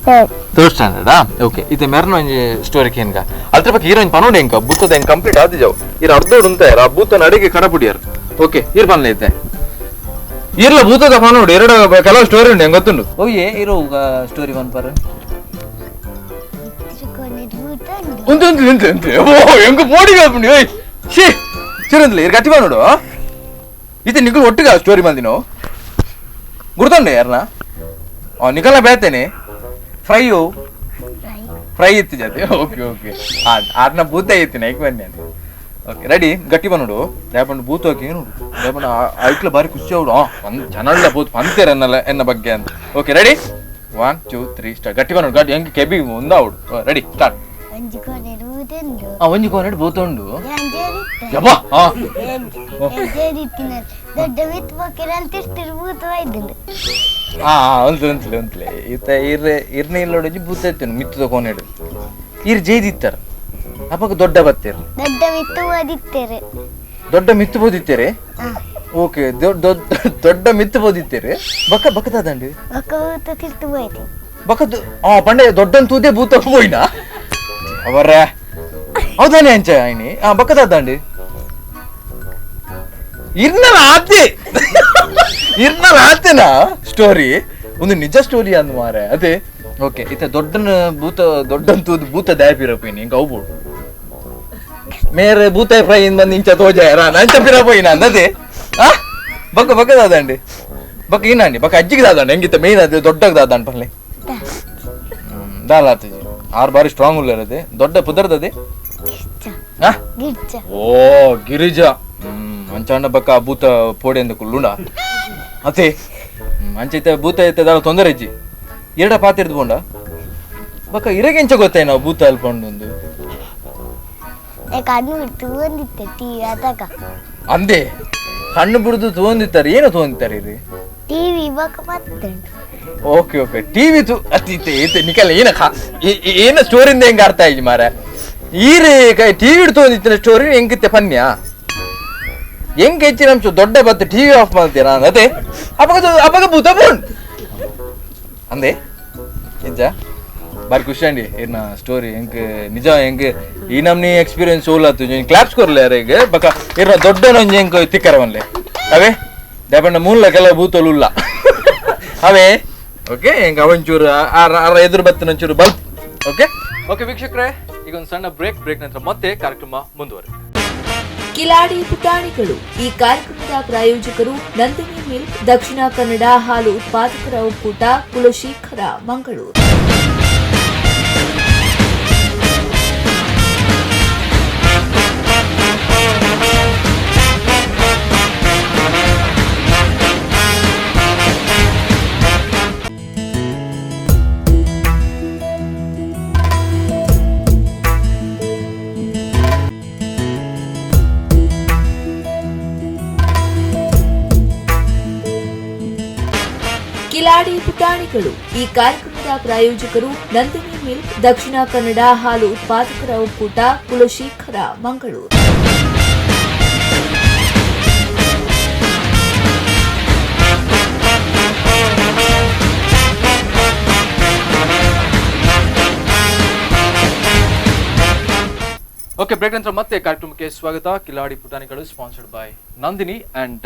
ಥರ್ಡ್ ಸ್ಟ್ಯಾಂಡರ್ಡಾ ಓಕೆ ಇದು ಮೆರ್ನ ಒಂಜಿ ಸ್ಟೋರಿ ಕೇನ್ಗ ಅದ್ರ ಬಗ್ಗೆ ಹೀರೋಯಿನ್ ಪನೋಡಿ ಎಂಕ ಭೂತದ ಹೆಂಗೆ ಕಂಪ್ಲೀಟ್ ಆದಿ ಜಾವು ಇರ ಅರ್ಧೋಡು ಉಂತ ಆ ಭೂತನ ಅಡಿಗೆ ಕಡಪುಡಿಯಾರ ಓಕೆ ಇರ್ ಪನ್ಲೆ ಐತೆ ಇರ್ಲ ಭೂತದ ಪನೋಡು ಎರಡು ಕೆಲವು ಸ್ಟೋರಿ ಉಂಟು ಹೆಂಗೆ ಗೊತ್ತುಂಡು ಓಯೇ ಇರೋ ಸ್ಟೋರಿ ಪನ್ಪರ್ ಉಂಟು ಉಂಟು ಉಂಟು ಉಂಟು ಓ ಹೆಂಗ ಪೋಡಿ ಕಾಪುಂಡು ಓಯ್ ಶೇ ಚಿರಂದ್ಲಿ ಇರ್ ಗಟ್ಟಿ ನೋಡು ಇದು ನಿಕಲ್ ಒಟ್ಟಿಗೆ ಸ್ಟೋರಿ ಬಂದಿನೋ ಗುರ್ತಂಡೆ ಯಾರನ್ನ ನಿಕಲ್ನ ಬೇತೇನೆ ಫ್ರೈಯು ಫ್ರೈ ಇತ್ತು ಜಾತಿ ಓಕೆ ಓಕೆ ಆರ್ನ ಭೂತ ಐತಿ ನೈಕ್ ಬನ್ನಿ ಓಕೆ ರೆಡಿ ಗಟ್ಟಿ ಬಂದು ರೇಪಂಡು ಭೂತ ಹಾಕಿ ನೋಡು ರೇಪಂಡು ಐಟ್ಲ ಬಾರಿ ಖುಷಿ ಅವಡು ಒಂದು ಜನಳ್ಳ ಭೂತ ಪಂತೇರ ಎನ್ನಲ್ಲ ಎನ್ನ ಬಗ್ಗೆ ಅಂತ okay ready 1 2 3 start ಗಟ್ಟಿ ಬಂದು ಗಟ್ಟಿ ಹೆಂಗೆ ಕೆಬಿ ಒಂದಾವಡು ರೆಡಿ ಸ್ಟಾರ್ಟ್ ಒಂಜಿ ಕೋನೆಡ್ ಭೂತ ಉಂಡು ಯಬ್ಬಾ ಉಂತ್ಲೆ ಉಂತ್ಲೆ ಉಂತ್ಲೆ ಇತ್ತ ಇರ್ ಇರ್ನ ಇಲ್ಲೊಡಂಜಿ ಭೂತ ಇತ್ತೇನು ಮಿತ್ತದ ಕೋನೆಡು ಇರ್ ಜೈದಿತ್ತಾರೆ ಅಪ್ಪಗ ದೊಡ್ಡ ಬತ್ತೇರು ದೊಡ್ಡ ಮಿತ್ತು ಓದಿತ್ತೇರೆ ದೊಡ್ಡ ಮಿತ್ತು ಬೋದಿತ್ತೇರೆ ಓಕೆ ದೊಡ್ಡ ಮಿತ್ತು ಬೋದಿತ್ತೇರೆ ಬಕ್ಕ ಬಕ್ಕದಾದಂಡಿ ಬಕ್ಕ ಭೂತ ತಿರ್ತು ಹೋಯ್ತು ಬಕ್ಕದ್ದು ಆ ಪಂಡೆ ದೊಡ್ಡನ್ ತೂದೆ ಭೂತ ಹೋಯ್ನಾ ಅವರ ಹೌದಾನೆ ಅಂಚ ಐನಿ ಆ ಬಕ್ಕದಾದಂಡಿ ಇರ್ನಲ್ಲ ಆತೆ ಇರ್ನಲ್ಲ ಆತೆನಾ ಸ್ಟೋರಿ ಒಂದು ನಿಜ ಸ್ಟೋರಿ ಅಂದ್ ಮಾರೆ ಅದೇ ಓಕೆ ಇತ್ತ ದೊಡ್ಡನ ಭೂತ ದೊಡ್ಡಂತೂದು ಭೂತ ದಾಪಿರಪೋಯಿನಿ ಹಿಂಗೆ ಅವು ಮೇರೆ ಭೂತ ಫ್ರೈ ಬಂದು ಇಂಚ ತೋಜಾಯರ ನಂಚ ಪಿರಪೋಯಿನ ಅಂದದೆ ಆ ಬಕ್ಕ ಬಕ್ಕದಾದಂಡಿ ಬಕ್ಕ ಏನಾಂಡಿ ಬಕ್ಕ ಅಜ್ಜಿಗೆ ದಾದಂಡಿ ಹೆಂಗಿತ್ತ ಮೇನ್ ಅದು ದೊಡ್ಡಗೆ ದಾದಂಡ್ ಪಲ್ಲೆ ದಾಲ ಆತಜಿ ಆರು ಬಾರಿ ಸ್ಟ್ರಾಂಗ್ ಉಳ್ಳರದೆ ದೊಡ್ಡ ಪುದರ್ದದೆ ಓ ಗಿರಿಜಾ ಅಂಚಾಂಡ ಬಕ್ಕ ಭೂತ ಪೋಡೆ ಅಂದ ಕುಳ್ಳುಂಡ ಅತೆ ಅಂಚೈತೆ ಭೂತ ಐತೆ ದಾಲ ತೊಂದರೆ ಇಜ್ಜಿ ಎರಡ ಪಾತಿರ್ದು ಬೋಂಡ ಬಕ್ಕ ಇರಗೆಂಚ ಗೊತ್ತಾಯ ನಾವು ಭೂತ ಅಲ್ಪಂಡು ಅಂದೆ ಕಣ್ಣು ಬಿಡುದು ತೋಂದಿತ್ತಾರೆ ಏನು ತೋಂದಿತ್ತಾರೆ ಇದು ಟಿವಿ ಬಕ್ಕ ಬತ್ತುಂಡು okay okay TV ತು ಅತಿ ಇತ್ತೆ ನಿಕಲ ಏನ ಏನ ಸ್ಟೋರಿಂದ ಹೆಂಗ ಅರ್ಥ ಆಯ್ತು ಮಾರ ಈರೆ ಟಿವಿ ತೋಂದಿತ್ತಿನ ಸ್ಟೋರಿ ಹೆಂಗಿತ್ತೆ ಪನ್ಯ ಹೆಂಗ್ ಹೆಚ್ಚಿನ ಅಂಶ ದೊಡ್ಡ ಬತ್ತು ಟಿವಿ ಆಫ್ ಮಾಡ್ತೀರಾ ಅದೇ ಅಪಗ ಅಪಗ ಭೂತ ಬೋಂಡ್ ಅಂದೆ ನಿಜ ಬಾರಿ ಖುಷಿ ಅಂಡಿ ಇರ್ನ ಸ್ಟೋರಿ ಎಂಕ್ ನಿಜ ಎಂಕ್ ಈ ನಮ್ನಿ ಎಕ್ಸ್ಪೀರಿಯನ್ಸ್ ಓಲಾತು ಕ್ಲಾಪ್ಸ್ ಕೊರ್ಲೆ ಯಾರಿಗೆ ಬಕ ಇರ್ನ ದೊಡ್ಡನೊಂಜಿ ಎಂಕ್ ತಿಕ್ಕರ ಬನ್ಲೆ ಅವೇ ದಾಪಂಡ ಮೂಲ ಕೆಲವು ಬೂತೋಲು ಉಲ್ಲ ಅವೇ ಓಕೆ ಎಂಕ್ ಅವಂಚೂರು ಆರ ಆರ ಎದುರು ಬತ್ತಿನ ಒಂಚೂರು bulb okay okay ವೀಕ್ಷಕರೇ ಈಗ ಒಂದು ಸಣ್ಣ ಬ್ರೇಕ್ ಬ್ರೇಕ್ ನಂತರ ಮತ್ತೆ ಕಾರ್ಯಕ್ರಮ ಮುಂದುವರೆಯುತ್ತೆ. ಕಿಲಾಡಿ ಪುಟಾಣಿಗಳು ಈ ಕಾರ್ಯಕ್ರಮದ ಪ್ರಾಯೋಜಕರು ನಂದಿನಿ ಮಿಲ್ಕ್, ದಕ್ಷಿಣ ಕನ್ನಡ ಹಾಲು ಉತ್ಪಾದಕರ ಒಕ್ಕೂಟ, ಕುಲಶೇಖರ, ಮಂಗಳೂರು. ಕಿಲಾಡಿ ಪುಟಾಣಿಗಳು ಈ ಕಾರ್ಯಕ್ರಮದ ಪ್ರಾಯೋಜಕರು ನಂದಿನಿ ಮಿಲ್ಕ್, ದಕ್ಷಿಣ ಕನ್ನಡ ಹಾಲು ಉತ್ಪಾದಕರ ಒಕ್ಕೂಟ, ಕುಲಶೇಖರ, ಮಂಗಳೂರು. ಓಕೆ ಬ್ರೇಕ್ ನಂತರ ಮತ್ತೆ ಕಾರ್ಯಕ್ರಮಕ್ಕೆ ಸ್ವಾಗತ. ಕಿಲಾಡಿ ಪುಟಾಣಿಗಳು sponsored by Nandini and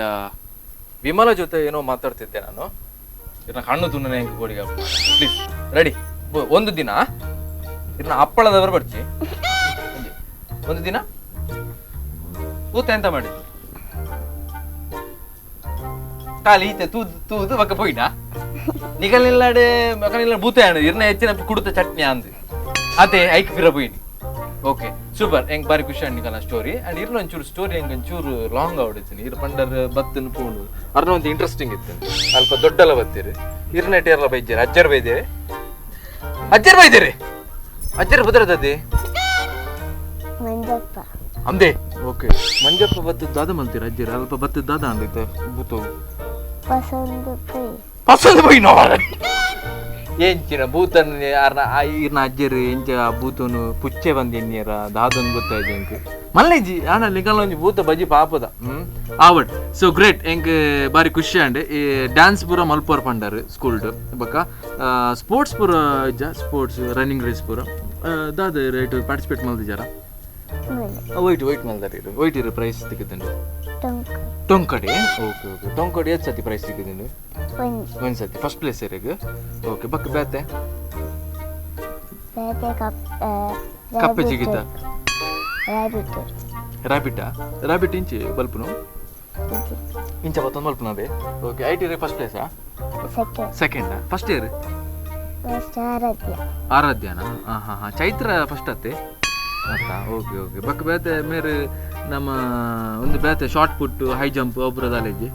Vimala ಜೊತೆ ಏನೋ ಮಾತಾಡ್ತಿದ್ದೆ ನಾನು. ಇದನ್ನ ಕಣ್ಣು ತುಣ್ಣನೆ ಹೆಂಗೆ ಗೋಡಿಗೆ ಪ್ಲೀಸ್ ರೆಡಿ. ಒಂದು ದಿನ ಇದನ್ನ ಹಪ್ಪಳದವರು ಬರ್ಚಿ ಒಂದು ದಿನ ಊತ ಎಂತ ಮಾಡಿದ್ದು ಖಾಲಿ ಈತೆ ತೂದು ತೂದು ಬಕ್ಕ ಪೋಯಿನ ನಿಗಲಿಲ್ಲಾಡೆ ಮಗನಿಲ್ಲ ಬೂತೆ ಅಣ್ಣ ಇರ್ನ ಹೆಚ್ಚಿನ ಕುಡುತ ಚಟ್ನಿ ಅಂದು ಅದೇ ಐಕ್ ಫಿರ ಪೋಯಿನಿ. ಓಕೆ ಸೂಪರ್ ಹೆಂಗ್ ಬಾರಿ ಖುಷಿ ಅಂಡಿಕಲ್ಲ ಸ್ಟೋರಿ ಅಂಡ್ ಇರ್ನ ಒಂಚೂರು ಸ್ಟೋರಿ ಹೆಂಗ್ ಒಂಚೂರು ಲಾಂಗ್ ಆವಡಿದ್ದೀನಿ. ಇರ್ ಪಂಡರ್ ಬತ್ತನ್ ಪೋಣು ಅರ್ನ ಒಂದು ಇಂಟ್ರೆಸ್ಟಿಂಗ್ ಇತ್ತು ಅಲ್ಪ ದೊಡ್ಡಲ್ಲ ಬತ್ತೀರಿ ಇರ್ನ ಟೇರ್ಲ ಬೈದ್ದೀರಿ ಅಜ್ಜರ್ ಬೈದೇರಿ ಅಜ್ಜರ್ ಬೈದೇರಿ ಅಜ್ಜರ್ ಬುದ್ರದದ್ದಿ ಮಂಜಪ್ಪ. ಅಂದೆ ಓಕೆ ಮಂಜಪ್ಪ ಬತ್ತದ ದಾದ ಮಲ್ತೀರ ಅಜ್ಜರ್ ಅಲ್ಪ ಬತ್ತದ ದಾದ ಅಂದಿತ್ತು ಬೂತು ಪಸಂದು ಪೋಯಿ. ಪಸಂದ್ ಪೋಯಿ ನೋಡ ಎಂಚಿನ ಭೂತನ್ ಅರ್ನ ಇರ್ನ ಅಜ್ಜರು ಎಂಚ ಭೂತನು ಪುಚ್ಚೆ ಬಂದು ಎನ್ನಿಯರ ದಾದನ್ ಗೊತ್ತಾಯ್ತು ಎಂಕ್ ಮಲ್ಲೇಜಿ ಆನ ನಿಕಲ್ ಒಂಜಿ ಭೂತ ಬಜಿ ಪಾಪದ ಆವಡ್ ಸೊ ಗ್ರೇಟ್ ಎಂಕ್ ಬಾರಿ ಖುಷಿ ಅಂಡ್ ಈ ಡ್ಯಾನ್ಸ್ ಪೂರ ಮಲ್ಪೋರ್ ಪಂಡರ್ ಸ್ಕೂಲ್ಡ್ ಬೊಕ್ಕ ಸ್ಪೋರ್ಟ್ಸ್ ಪೂರ ಇಜ್ಜ sports running race ಪೂರ ದಾದ ರೇಟ್ ಪಾರ್ಟಿಸಿಪೇಟ್ ಮಲ್ದಿಜಾರ? ಮಲ್ಲೆ. ವೈಟ್ ವೈಟ್ ಮಲ್ದಾರ ಇರು ವೈಟ್ ಇರು ಪ್ರೈಸ್ ತಿಕ್ಕುದುಂಡು. ಟೊಂಕ. ಟೊಂಕಡಿ ಓಕೆ ಓಕೆ ಟೊಂಕಡಿ ಏತ್ ಸತಿ ಪ್ರೈಸ್ ತಿಕ್ಕುದುಂಡು? ಒಂಜಿ. ಒಂದ್ ಸತಿ ಫಸ್ಟ್ ಪ್ಲೇಸ್ ಇರಗ್ ಓಕೆ ಬೊಕ್ಕ ಬೇತೆ? ಬೇತೆ ಕಪ್ ಕಪ್ಪೆ ಜಿಗಿತ? ರಾಬಿಟ್. ರಾಬಿಟಾ ರಾಬಿಟ್ ಇಂಚಿ ಬಲ್ಪುನು ಇಂಚ ಬತ್ತೊಂದು ಬಲ್ಪುನ ಅದೇ okay I T first ಪ್ಲೇಸಾ? Second. Second first year? First Aradhya. ಆರಾಧ್ಯನಾ? ಹಾಂ ಹಾಂ ಹಾಂ ಚೈತ್ರ ಫಸ್ಟ್ ಅತ್ತೆ ಅತ್ತಾ ಓಕೆ ಓಕೆ ಬೊಕ್ಕ ಬೇತೆ ಮೇರೆ ನಮ್ಮ ಒಂದು ಬೇತೆ ಶಾರ್ಟ್ ಪುಟ್ ಹೈ ಜಂಪ್ ಒಬ್ಬರ ದಾಲೇಜಿ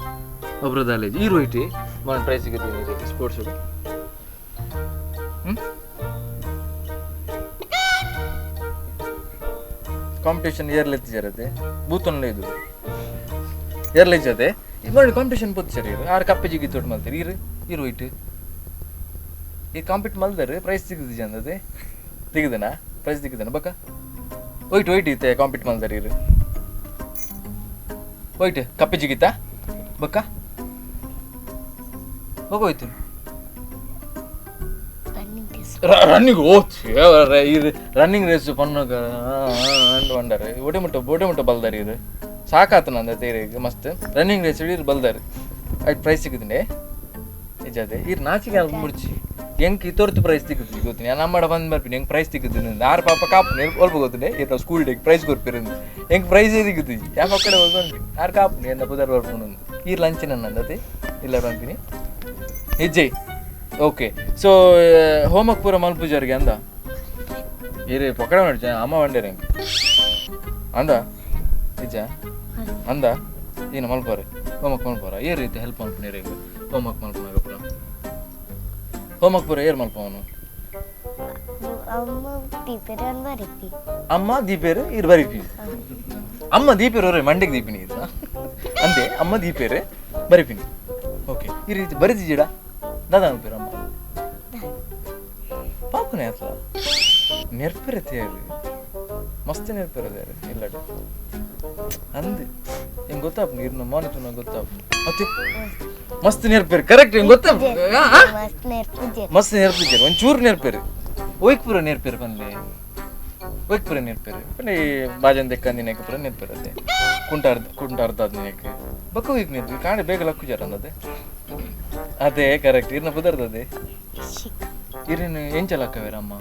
ಒಬ್ಬರ ದಾಲೇಜಿ ಈರು ಐಟಿ ಮೊನ್ನೆ ಪ್ರೈಸ್ ಸಿಗುತ್ತೆ ಸ್ಪೋರ್ಟ್ಸ್ competition yearly ಎತ್ತಿಜರತೆ ಬೂತೊಂಡ ಇದು ಇಯರ್ಲಿ ಜೊತೆ ಇದು ಕಾಂಪಿಟೇಷನ್ ಪೊತ್ತು ಸರಿ ಇರು ಆರು ಕಪ್ಪೆ ಜಿಗಿ ತೊಟ್ಟು ಮಲ್ತೀರಿ ಇರು ಇರು ಇಟ್ಟು ಈ ಕಾಂಪಿಟ್ ಮಲ್ದಾರೆ ಪ್ರೈಸ್ ಸಿಗುದು ಜಂದದೆ ತೆಗೆದನಾ ಪ್ರೈಸ್ ತಿಕ್ಕುದನ ಬಕ್ಕ ಒಯ್ಟ್ ಒಯ್ಟ್ ಇತ್ತೆ ಕಾಂಪಿಟ್ ಮಲ್ದಾರೆ ಇರು ಒಯ್ಟ್ ಕಪ್ಪೆ ಜಿಗಿತಾ ಬಕ್ಕ ಹೋಗೋಯ್ತು running race. Running ಓ ಇದು ರನ್ನಿಂಗ್ ರೇಸ್ ಪನ್ನಗ ಅಂಡ್ వంಡಾರೆ ಒಡೆ ಮುಟ್ಟ ಒಡೆ ಮುಟ್ಟ ಬಲ್ದಾರಿ ಇದು ಸಾಕಾತು ನಂದ ತೇರಿಗೆ ಮಸ್ತ್ ರನ್ನಿಂಗ್ ರೇಸ್ ಇರು ಬಲ್ದಾರಿ ಆಯ್ತು ಪ್ರೈಸ್ ಸಿಕ್ಕುದಿಂಡೆ ನಿಜಾದೆ ಇರ್ ನಾಚಿಗೆ ಅಲ್ಪ ಮುಡ್ಚಿ ಎಂಕ್ ಇತೊರ್ತು ಪ್ರೈಸ್ ತಿಕ್ಕುದು ಗೊತ್ತಿನಿ ನಮ್ಮಡ ಬಂದ್ ಬರ್ಪಿನಿ ಎಂಕ್ ಪ್ರೈಸ್ ತಿಕ್ಕುದು ಆರು ಪಾಪ ಕಾಪು ಒಲ್ಪ ಗೊತ್ತಿನಿ ಇರ್ school day price ಕೊರ್ಪಿರಂದು ಎಂಕ್ ಪ್ರೈಸ್ ತಿಕ್ಕುದು ಯಾ ಪಕ್ಕಡೆ ಬಂದ್ವಿ ಆರು ಕಾಪು ಎನ್ನ ಪುದರ್ ಬರ್ಪುನು ಈರ್ ಲಂಚ್ ನನ್ನಂದತೆ ಇಲ್ಲ ಬಂಪಿನಿ ಹೆಜ್ಜೆ okay so homework ಪೂರ ಮಲ್ಪುಜಾರಿಗೆ ಅಂದ ಇರಿ ಪಕಡ ಮಾಡ್ಚ ಅಮ್ಮ ಬಂಡೇರಿ ಎಂಕ್ ಅಂದ ನಿಜ ಅಂದ ಏನು ಮಲ್ಪೋರೆ ಹೋಮ್ವರ್ಕ್ ಮಲ್ಪೋರ ಏರ್ ರೀತಿ ಹೆಲ್ಪ್ ಮಲ್ಪುನ ಇರೇಗ ಹೋಮ್ವರ್ಕ್ ಮಲ್ಪುನಾಗ ಪೂರ ಹೋಮ್ವರ್ಕ್ ಪೂರ ಏರ್ ಮಲ್ಪವನು? ಅಮ್ಮ ದೀಪೇರ್ ಬರೀಪಿ. ಅಮ್ಮ ದೀಪೇರು ಇರ್ ಬರಿಪಿ ಅಮ್ಮ ದೀಪೇರು ಅವರೇ ಮಂಡೆಗೆ ದೀಪಿನಿ ಇದು ಅಂದೆ ಅಮ್ಮ ದೀಪೇರು ಬರಿಪಿನಿ ಓಕೆ ಈ ರೀತಿ ಬರಿತಿದ್ದೀಡ ದಾದಾ ಅನ್ಪೇರು ಅಮ್ಮ ಪಾಪನೇ ಅತ್ಲ ನೆರ್ಪೆರೆ ತೇರು ಮಸ್ತ್ ನೆರ್ಪೆರೆ ತೇರು ಇಲ್ಲಡೆ ಅಂದ್ ಹೆಂಗ್ ಗೊತ್ತಾಪ್ ನೀರ್ನ ಮೋನೆ ತುನ ಗೊತ್ತಾಪ್ ಮತ್ತೆ ಮಸ್ತ್ ನೆರ್ಪೇರು ಕರೆಕ್ಟ್ ಹೆಂಗ್ ಗೊತ್ತಾಪ್ ಮಸ್ತ್ ನೆರ್ಪುಜೆರ್. ಮಸ್ತ್ ನೆರ್ಪಿದ್ದೀರಿ ಒಂಚೂರು ನೆರ್ಪೇರು ಒಯ್ಕ್ ಪೂರ ನೇರ್ಪೇರು ಪನ್ಲೆ, ಒಯ್ಕ್ ಪೂರ ನೇರ್ಪೇರು ಪನ್ಲೆ, ಬಾಜನ್ ದೆಕ್ಕಂದಿನಕ್ಕೆ ಪೂರ ನೇರ್ಪೇರು ಅದೇ ಕುಂಟಾರ್ದ ಕುಂಟಾರ್ದಾದ್ನಿನಕ್ಕೆ ಬೊಕ್ಕ ಒಯ್ಕ್ ನೇರ್ಪೇರು ಕಾಂಡೆ ಬೇಗ ಲಕ್ಕು ಜರ ಅದೇ ಅದೇ ಕರೆಕ್ಟ್. ಇರ್ನ ಪುದರ್ದದೆ ಇರಿನ ಎಂಚ ಲಕ್ಕವೇರಮ್ಮ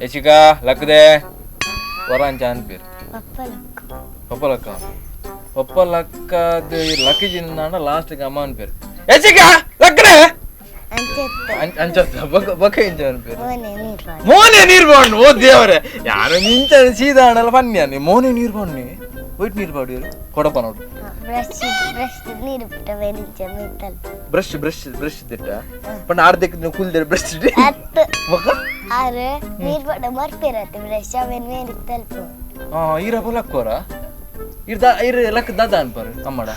ಯಶಿಕಾ ಲಕ್ಕದೆ ವರ ಅಂಚ ಅನ್ಪೇರು ಪಪ್ಪ ಲಕ್ಕ ಪಪ್ಪ ಲಕ್ಕದ ಲಕ್ಕಿಜಿನ ಲಾಸ್ಟ್ಗೆ ಅಮ್ಮ ಅನ್ಪೇರು ಯಶಿಕಾ ಲಕ್ಕಡೆ ಅಂಚ ಬೊಕ್ಕ ಎಂಚ ಅನ್ಪೇರು ಮೋನೆ ನೀರು ಬಾಂಡು. ಓ ದೇವರೇ, ಯಾರು ನಿಂಚ ಸೀದಾ ಆಣಲ್ಲ ಪನ್ಯ ಮೋನೆ ನೀರು ಬಾಂಡ್ನಿ ಒಯ್ಟ್ ನೀರು ಬಾಡು ಕೊಡಪ್ಪ ನೋಡು. Brush brush brush ದಿಟ್ಟ ಪಂಡ ಆರ್ದಕ್ಕೆ ಕೂಲ್ದೆ ಬ್ರಷ್ ಬೊಕ್ಕ ಆರು ನೀರು ಬಾಡ ಮರ್ಪೇರತ್ತೆ ಬ್ರಷ್ ಅವೇನು ಮೇರಿ ತಲ್ಪ. ಈರ ಲಕ್ಕೋರ ಇರ್ ಇರ್ ಲಕ್ ದಾದ ಅನ್ಪಾರು ಅಮ್ಮಡ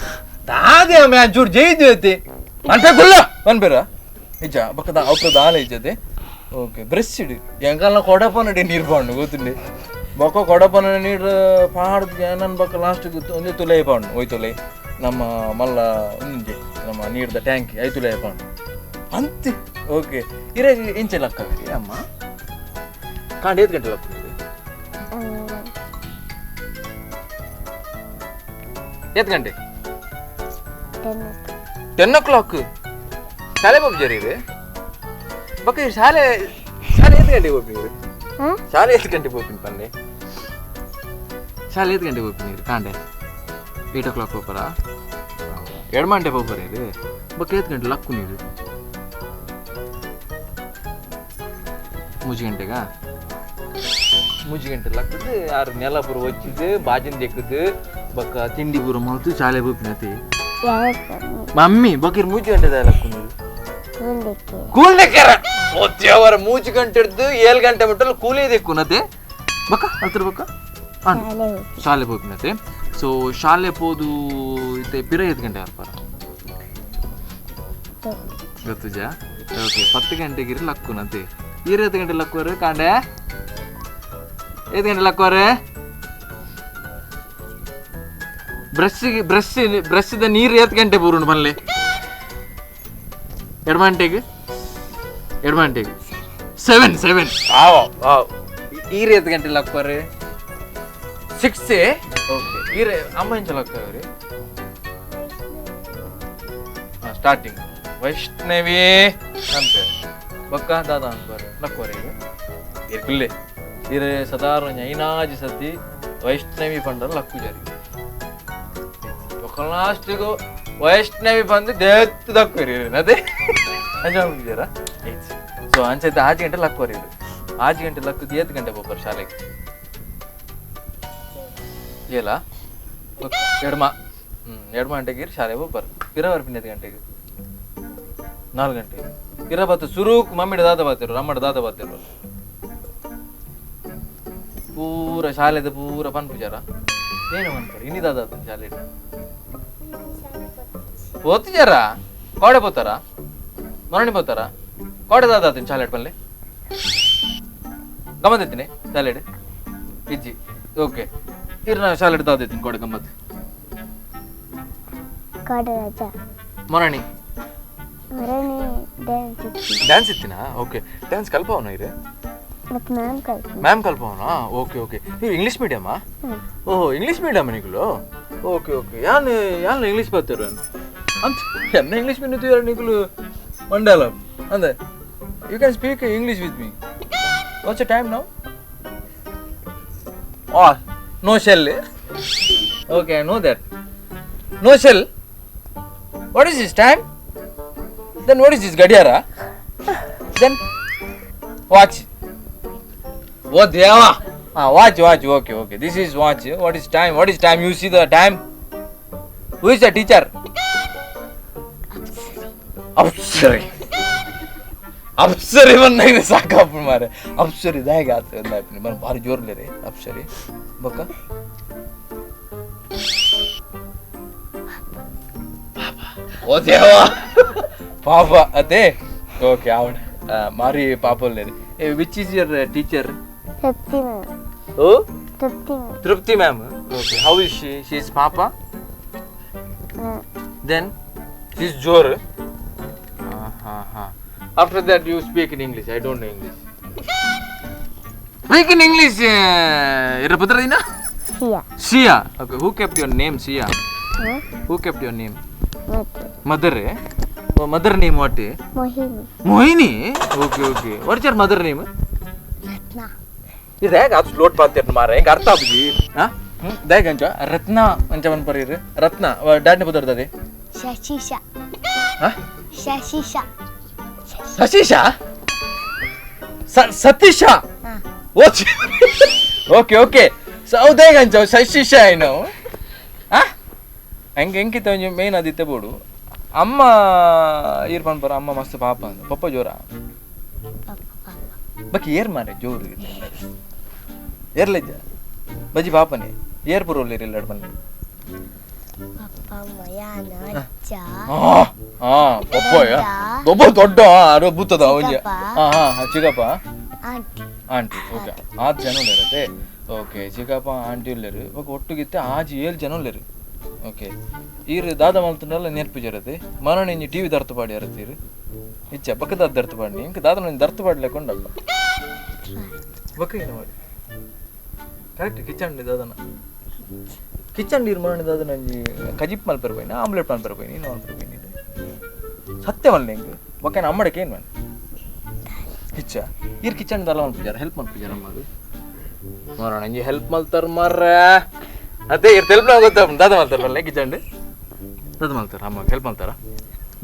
ದಾದೆ ಅಮ್ಮ ಚೂರು ಜೈದು ಐತಿ ಅನ್ಪೇ ಗುಲ್ಲ ಅನ್ಪೇರ ನಿಜ ಬೊಕ್ಕ ಅವಪ್ರ ದಾಲ ಇಜ್ಜದೆ. ಓಕೆ ಬ್ರಷ್ ಇಡು ಎಂಕಲ್ನ ಕೊಡಪನಡಿ ನೀರು ಪಾಂಡು ಗೊತ್ತುಂಡಿ ಬೊಕ್ಕ ಕೊಡಪನ ನೀರು ಪಾಡ್ದು ನನ್ನ ಬೊಕ್ಕ ಲಾಸ್ಟ್ ಒಂದೇ ತುಲೆ ಪಾಂಡು ಒಯ್ ತುಲೆ ನಮ್ಮ ಮಲ್ಲ ಒಂಜೆ ನಮ್ಮ ನೀರ್ದ ಟ್ಯಾಂಕ್ I ತುಲೆ ಪಾಂಡು ಅಂತೆ. ಓಕೆ ಇರ ಎಂಚ ಲಕ್ಕವಿರಿ ಅಮ್ಮ ಕಾಂಡ ಏತ್ ಗಂಟೆ ಲಕ್ಕ ಏತ್ ಗಂಟೆ? 10 o'clock ಶಾಲೆ ಪೋಪುಜಾರಿ ಇದು ಬೊಕ್ಕ ಶಾಲೆ ಶಾಲೆ ಏತ್ ಗಂಟೆಗೆ ಪೋಪಿನಿ? ಶಾಲೆ ಏತ್ ಗಂಟೆಗೆ ಪೋಪಿನಿ ಪನ್ಲೆ? ಶಾಲೆ ಏತ್ ಗಂಟೆಗೆ ಪೋಪಿನಿ ಕಾಂಡೆ? 8 o'clock ಪೋಪರ? 2 ಗಂಟೆ ಪೋಪರ ಇದು ಬೊಕ್ಕ ಏತ್ ಗಂಟೆ ಲಕ್ಕು ನೀರು? 3 ಗಂಟೆಗಾ? 3 ಗಂಟೆ ಲಕ್ಕದು ಆರು ನೆಲ ಪೂರ ಒಚ್ಚಿದ್ದು ಬಾಜಿನ ದೆಕ್ಕದು ಬೊಕ್ಕ ತಿಂಡಿ ಪೂರ ಮಲ್ತು ಶಾಲೆ ಪೋಪಿನ ಅತಿ ಮಮ್ಮಿ ಬೊಕ್ಕ 3 ಗಂಟೆ ಲಕ್ಕು ನೀರು ಕೂಲ್ ದೆಕ್ಕರ ಅವರ 3 ಗಂಟೆ ಹಿಡ್ದು 7 ಗಂಟೆ ಮುಟ್ಟಲು ಕೂಲೇ ದೆಕ್ಕುನತೆ ಬೊಕ್ಕ ಅಲ್ತರ ಬೊಕ್ಕ ಶಾಲೆ ಪೋಪಿನತೆ. ಸೊ ಶಾಲೆ ಪೋದು ಇತ್ತೆ ಪಿರ 5 ಗಂಟೆ ಆರ್ಪಾರ ಗೊತ್ತುಜಾ? ಓಕೆ 10 ಗಂಟೆಗೆ ಇರ ಲಕ್ಕುನತೆ. 20 ಗಂಟೆ ಲಕ್ಕುವರು ಕಾಂಡೆ? 5 ಗಂಟೆ ಲಕ್ಕುವರು? ಬ್ರಷ್ ಬ್ರಷ್ ಬ್ರಷ್ದ ನೀರು 8 ಗಂಟೆ ಬೂರುಂಡು ಪನ್ಲೆ? 2 ಗಂಟೆಗೆ 2 ಗಂಟೆಗೆ 7 7 ಆವ್ ಆವ್ ಈರ್ 8 ಗಂಟೆ ಲಕ್ಕುವರು? 6. ಓಕೆ ಈರ್ ಅಮ್ಮ ಎಂಚ ಲಕ್ಕುವರು? ಸ್ಟಾರ್ಟಿಂಗ್ ವೈಷ್ಣವಿ ಅನ್ಪೇರು ಬೊಕ್ಕ ದಾದ ಅನ್ಪಾರು ಲಕ್ಕುವರು ಈಗ ಇರ್ಕುಲ್ಲೆ ಇರ್ ಸಾಧಾರಣ ಐನಾಜಿ ಸತಿ ವೈಷ್ಣವಿ ಪಂಡರ ಲಕ್ಕು ಜಾರಿ ಬೊಕ್ಕ ಲಾಸ್ಟಿಗೂ ವೈಷ್ಣವಿ ಬಂದು ದೇತ್ತು ದಕ್ಕುರಿ ಅದೇ ಅಂಚ ಹೋಗಿದ್ದೀರಾ? ಸೊ ಅಂಚೈತೆ 5 ಗಂಟೆ ಲಕ್ಕುವರು ಇದು 5 ಗಂಟೆ ಲಕ್ಕದು 8 ಗಂಟೆ ಹೋಗ್ಬಾರ ಶಾಲೆಗೆ ಏಲ ಎಡ್ಮ 2 ಗಂಟೆಗೆ ಶಾಲೆಗೆ ಹೋಗ್ಬಾರ ಪಿರ ಬರ್ಪಿನ 8 ಗಂಟೆಗೆ 4 ಗಂಟೆಗೆ ಪಿರ ಬತ್ತು ಸುರುಕ್ ಮಮ್ಮಿಡ ದಾದ ಬಾತಿರು ರಮ್ಮಡ ದಾದ ಬಾತಿರು ಪೂರ ಶಾಲೆದ ಪೂರ ಪನ್ಪುಜಾರ ಏನು ಅನ್ಪಾರ ಇನ್ನಿ ದಾದ ಶಾಲೆ ಪೋತಿಜಾರ ಕೋಡೆ ಪೋತಾರ ಮರಣಿ ಪೋತಾರ ಕೋಡೆ ದಾದ ಆತೀನಿ ಶಾಲೆ ಪಲ್ಲೆ ಗಮ್ಮತ್ತಿನಿ ಶಾಲೆ ಇಜ್ಜಿ. ಓಕೆ ಇರ್ ನಾ ಶಾಲೆ ದಾದೈತೀನಿ ಕೋಡೆ ಗಮ್ಮತ್ ಮರಣಿ ಡ್ಯಾನ್ಸ್ ಇತ್ತಿನಾ? ಓಕೆ ಡ್ಯಾನ್ಸ್ ಕಲ್ಪವನ ಇರೆ ಮ್ಯಾಮ್ ಕಲ್ಪವನಾ? ಓಕೆ ಓಕೆ ನೀವು ಇಂಗ್ಲೀಷ್ ಮೀಡಿಯಮಾ? ಓಹೋ ಇಂಗ್ಲೀಷ್ ಮೀಡಿಯಮ್ ನಿಕುಲು? ಓಕೆ ಓಕೆ ಯಾನ್ ಯಾನ್ ಇಂಗ್ಲೀಷ್ ಬರ್ತಿರು ಅಂತ ಎನ್ನ ಇಂಗ್ಲೀಷ್ ಮೀಡಿಯಂ ನಿಕುಲು ಮಂಡಲ ಅಂದೆ you can speak English with me. What's the time now? Ah no shell. Okay I know that no shell. What is this time? Then what is this ಗಡಿಯಾರ? Then watch. ಓ ದೇವಾ, watch watch. Okay okay this is watch. What is time? What is time? You see the time? Who is the teacher? Apsari. Apsari ಬಂದಾಗ ಸಾಕಪ್ಪ ಮಾರೆ. ಅಪ್ಸರಿ ದಾಯಿಗೆ ಆತ ಮರ ಭಾರಿ ಜೋರ್ಲೆ ರೀ ಅಪ್ಸರಿ ಬೊಕ್ಕ ಓ ದೇವಾ ಪಾಪ ಅದೇ. ಓಕೆ ಅವಣ ಮಾರಿ ಪಾಪಲ್ಲೆ ರೀ. Which is your teacher? Trupti ma'am. Oh Trupti ma'am. Trupti ma'am. Okay how is she? She is ಪಾಪ? Then she is ಜೋರ್. ಹಾ ಹಾ. After that you speak in English. I don't know English. Speak in English. ಇರ ಪುತ್ರ ದಿನ? Siya. Siya. Okay, who kept your name Siya? Who kept your name? Mother. Mother. Oh, mother name what? Mohini. Mohini. Okay okay. What's your mother name? Ratna. ಇದು ಹೇಗೆ ಅದು load ಪಾತಿರ್ ಮಾರ ಹೆಂಗೆ ಅರ್ಥ ಆಗುಜಿ? ಹಾ ದಾಯ್ ಅಂಚ ರತ್ನ ಅಂಚ ಒನ್ ಪರೀರ್ ರತ್ನ ಡ್ಯಾಡ್ನ ಪುದರ್ದದೆ? ಶಶಿಷ. ಹಾ? ಶಶಿಷ. Satish? Satish. Okay okay. So ಹೌದು ಅಂಚ ಶಶಿಷ ಏನು? ಹಾ ಹೆಂಗೆ ಹೆಂಗಿತ್ತ ಒಂಜಿ ಮೇನ್ ಅದಿತ್ತೆ ಬೋಡು ಅಮ್ಮ ಈರ್ ಪನ್ಪರ ಅಮ್ಮ ಮಸ್ತ್ ಪಾಪ ಅಂದ ಪಪ್ಪ ಜೋರ ಬಕ್ ಏರ್ ಮಾರೆ ಜೋರು ಏರ್ಲೆಜ್ಜ ಬಜ್ಜಿ ಪಾಪನೆ ಏರ್ ಪುರೋಲಿರ್ ಇಲ್ಲ ಬನ್ನಿ ಪಪ್ಪ ಒಬ್ಬ ದೊಡ್ಡ ಅರೋ ಬೂತದ ಒಂಜಿ. ಹಾ ಹಾ ಚಿಕ್ಕಪ್ಪ ಆಂಟಿ. ಓಕೆ ಆರು ಜನ ಉಳ್ಳೇರತ್ತೆ. ಓಕೆ ಚಿಕ್ಕಪ್ಪ ಆಂಟಿ ಉಳ್ಳೇರು ಬೊಕ ಒಟ್ಟುಗಿತ್ತೆ ಆಜಿ ಏಳು ಜನ ಉಳ್ಳೇರು. ಓಕೆ ಈರು ದಾದ ಮಲ್ತುಂಡಲ ನೆರ್ಪು ಜರತೆ ಮರಣ ಇಂಜಿ ಟಿವಿ ದರ್ತು ಪಾಡಿ ಅರತ್ತೀರು ಇಚ್ಚ ಬಕ್ಕ ದಾದ ದರ್ತು ಪಾಡಿ ಇಂಕ ದಾದ ದರ್ತು ಪಾಡ್ಲೆಕೊಂಡಲ್ಲ ಬಕ್ಕ ಏನು ಮಾಡಿ ಕರೆಕ್ಟ್ ಕಿಚನ್ ದಾದನ ಕಿಚನ್ ನೀರು ಮರಣ ದಾದನ ಒಂಜಿ ಕಜಿಪ್ ಮಲ್ಪೆರ ಪೋಯಿನ ಆಮ್ಲೆಟ್ ಮಲ್ಪೆರ ಪೋಯಿನಿ ಏನು ಮಲ್ಪೆರ ಪೋಯಿನಿ ಸತ್ಯ ಮಲ್ಲೆ ಇಂಕ್ ಬೊಕ್ಕ ಅಮ್ಮಡಕ್ಕೆ ಏನು ಮನ್ ಕಿಚ್ಚ ಈರ್ ಕಿಚನ್ ದಾಲ ಮಲ್ಪುಜಾರ ಹೆಲ್ಪ್ ಮಲ್ಪುಜಾರ ಅಮ್ಮದು ಮರಣ ಒಂಜಿ ಹೆಲ್ಪ್ ಮಲ್ತಾರ ಮರ್ರ ಅದೇ ಇರ್ ತೆಲ್ಪ್ ಗೊತ್ತ ದಾದ ಮಲ್ತಾರ ಬಲ್ಲೆ ಕಿಚನ್ ದಾದ ಮಲ್ತಾರ ಅಮ್ಮ ಹೆಲ್ಪ್ ಮಲ್ತಾರ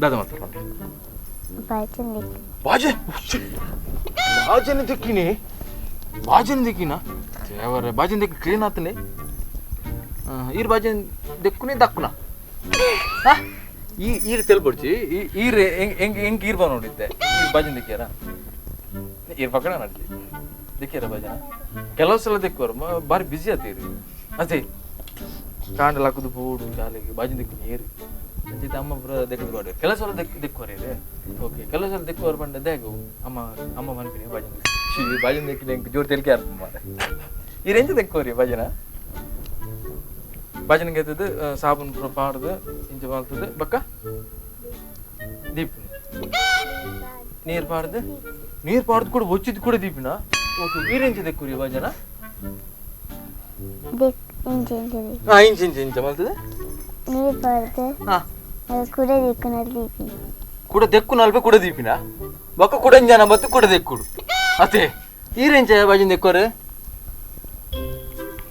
ದಾದ ಮಲ್ತಾರ ಬಾಜೆ ಬಾಜನೆ ದಿಕ್ಕಿನಿ ಬಾಜನ್ ದಿಕ್ಕಿನ ದೇವರೇ ಬಾಜನ್ ದಿಕ್ಕಿ ಕ್ಲೀನ್ ಆತನೆ ಈರ್ ಬಾಜನ್ ದೆಕ್ಕುನಿ ದಕ್ಕುನ ಈ ಈರ್ ತೆಲ್ಪೊಡ್ಚಿ ಈರ್ ಹೆಂಗ್ ಹೆಂಗ್ ಈರ್ ಬಾ ನೋಡಿದ್ದೆ ಈರ್ ಬಾಜನ್ ದಿಕ್ಕಿಯಾರ ಈರ್ ಪಕ್ಕಡ ನಡ್ಲಿ ದಿಕ್ಕಿಯಾರ ಬಾಜನ ಕೆಲವು ಸಲ ದಿಕ್ಕುವರು ಬಾರಿ ಬಿಸಿ ಆತೀರಿ ಅದೇ ಕಾಂಡಲ್ ಹಾಕುದು ಬೋಡು ಶಾಲೆಗೆ ಬಾಜಿನ ದಿಕ್ಕು ನೀರು ಅಂಚಿತ ಅಮ್ಮ ಪೂರ ದೆಕ್ಕದು ಬಾಡು ಕೆಲವು ಸಲ ದಿಕ್ಕುವರು ಇದೆ. ಓಕೆ ಕೆಲವು ಸಲ ದಿಕ್ಕುವರು ಪಂಡ ದೇಗು ಅಮ್ಮ ಅಮ್ಮ ಮನ್ಪಿನಿ ಬಾಜಿನ ದಿಕ್ಕು ಬಾಜಿನ ದಿಕ್ಕಿನ ಎಂಕ್ ಜೋರು ತೆಲಿಕೆ ಅರ್ಥ ಮಾರೆ ಈ ರೇಂಜ್ ದೆಕ್ಕುವರಿ ಬಾಜಿನ ಬಾಜನ ಗೆದ್ದದು ಸಾಬೂನ್ ಪೂರ ಪಾಡ್ದು ಇಂಚ ಬಾಲ್ತದ ಬಕ್ಕ ದೀಪ ನೀರು ಪಾಡ್ದು ನೀರು ಪಾಡ್ದು ಕೂಡ ಒಚ್ಚಿದ್ ಕೂಡ ದೀಪಿನ. ಓಕೆ ಈ ರೇಂಜ್ ದೆಕ್ಕುರಿ ಬಾಜನ ಇಂಚ ಇಂಚ ಇಂಚ ಮಲ್ತದೆ ನೀರು ಪಾಡ್ದು ಕೂಡ ದೆಕ್ಕುನ ದೀಪಿನ ಕೂಡ ದೆಕ್ಕು ನಲ್ಪೆ ಕೂಡ ದೀಪಿನ ಬಕ್ಕ ಕುಡಂಜನ ಮತ್ತು ಕೂಡ ದೆಕ್ಕುಡು ಅದೇ ಈ ರೇಂಜ್ ಬಾಜಿನ ದೆಕ್ಕೋರು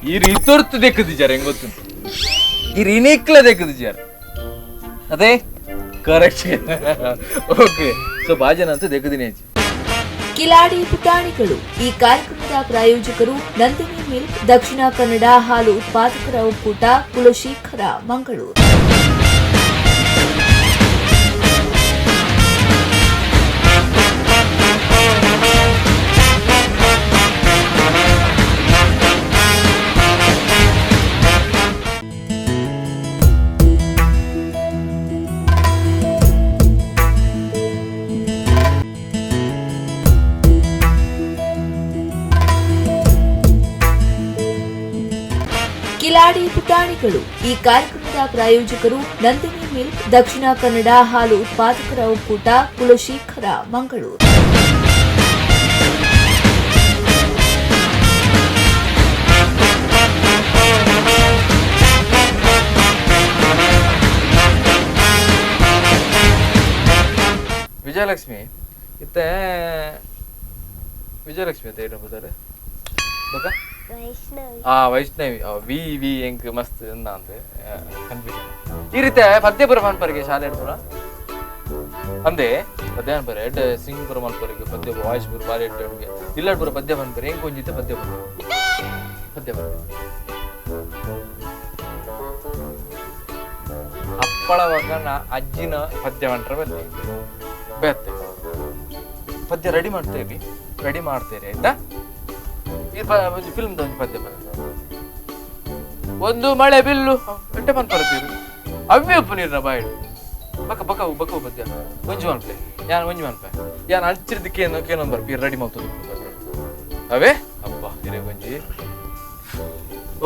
ಈ ಇತ್ತೊರ್ತು ದೆಕ್ಕದಿದ್ದಾರೆ ಹೆಂಗ್ ಗೊತ್ತುಂಟು ಈ ಇನಿಕ್ಲ ದೆಕ್ಕದಿದ್ದಾರೆ ಅದೇ correct. Okay so ಬಾಜನ ಅಂತೂ ದೆಕ್ಕದಿನಿ ಹೆಚ್ಚು. ಕಿಲಾಡಿ ಪುಟಾಣಿಗಳು ಈ ಕಾರ್ಯಕ್ರಮದ ಪ್ರಾಯೋಜಕರು ನಂದಿನಿ ಮಿಲ್ಕ್, ದಕ್ಷಿಣ ಕನ್ನಡ ಹಾಲು ಉತ್ಪಾದಕರ ಒಕ್ಕೂಟ, ಕುಲಶೇಖರ, ಮಂಗಳೂರು. ಕಿಲಾಡಿ ಪುಟಾಣಿಗಳು ಈ ಕಾರ್ಯಕ್ರಮದ ಪ್ರಾಯೋಜಕರು ನಂದಿನಿ ಮಿಲ್ಕ್, ದಕ್ಷಿಣ ಕನ್ನಡ ಹಾಲು ಉತ್ಪಾದಕರ ಒಕ್ಕೂಟ, ಕುಲಶೇಖರ, ಮಂಗಳೂರು. ವಿಜಯಲಕ್ಷ್ಮಿ ಇತ್ತೆ ವಿಜಯಲಕ್ಷ್ಮಿ ಅಂತ ಹೇಳ್ತಾರೆ ವೈಷ್ಣವಿ ವಿ ವಿ ಎಂಕ್ ಮಸ್ತ್ ಅಂದ ಕನ್ಫ್ಯೂಷನ್. ಈ ರೀತಿ ಪದ್ಯಪುರ ಮನ್ಪರಿಗೆ ಶಾಲೆ ಪುರ ಅಂದೆ ಪದ್ಯ ಅನ್ಪರೆ ಎಡ್ ಸಿಂಗ್ ಪುರ ಮನ್ಪರಿಗೆ ಪದ್ಯ ವಾಯ್ಸ್ ಪುರ ಬಾರಿ ಎಡ್ಡೆ ಉಂಗೆ ಇಲ್ಲಾಡ್ ಪುರ ಪದ್ಯ ಮನ್ಪರೆ ಎಂಕ್ ಒಂಜಿತ್ತೆ ಪದ್ಯ ಪುರ ಪದ್ಯ ಪುರ ಅಪ್ಪಳವಾಗ ನಾ ಅಜ್ಜಿನ ಪದ್ಯ ಮಂಟ್ರ ಬಲ್ಲಿ ಬೇತ್ತೆ ಪದ್ಯ ರೆಡಿ ಮಾಡ್ತೇವೆ ರೆಡಿ ಮಾಡ್ತೇವೆ ಆಯ್ತಾ. ಈ ಫಿಲ್ಮ್ ಒಂದು ಪದ್ಯ ಬರ ಒಂದು ಮಳೆ ಬಿಲ್ಲು ಎಟ್ಟೆ ಪನ್ಪರತೀರು ಅವೇ ಉಪ್ಪು ನೀರಿನ ಬಾಯಿಡು ಬಕ ಬಕ ಬಕ ಪದ್ಯ ಒಂಜಿ ಮನ್ಪೆ ಯಾನ್ ಒಂಜಿ ಮನ್ಪೆ ಯಾನ್ ಅಂಚಿರ್ದಕ್ಕೆ ಏನೋ ಕೇನೊಂದು ಬರ್ಪಿ ರೆಡಿ ಮಾಡ್ತದೆ ಅವೇ ಅಬ್ಬ ಇರೇ ಒಂಜಿ.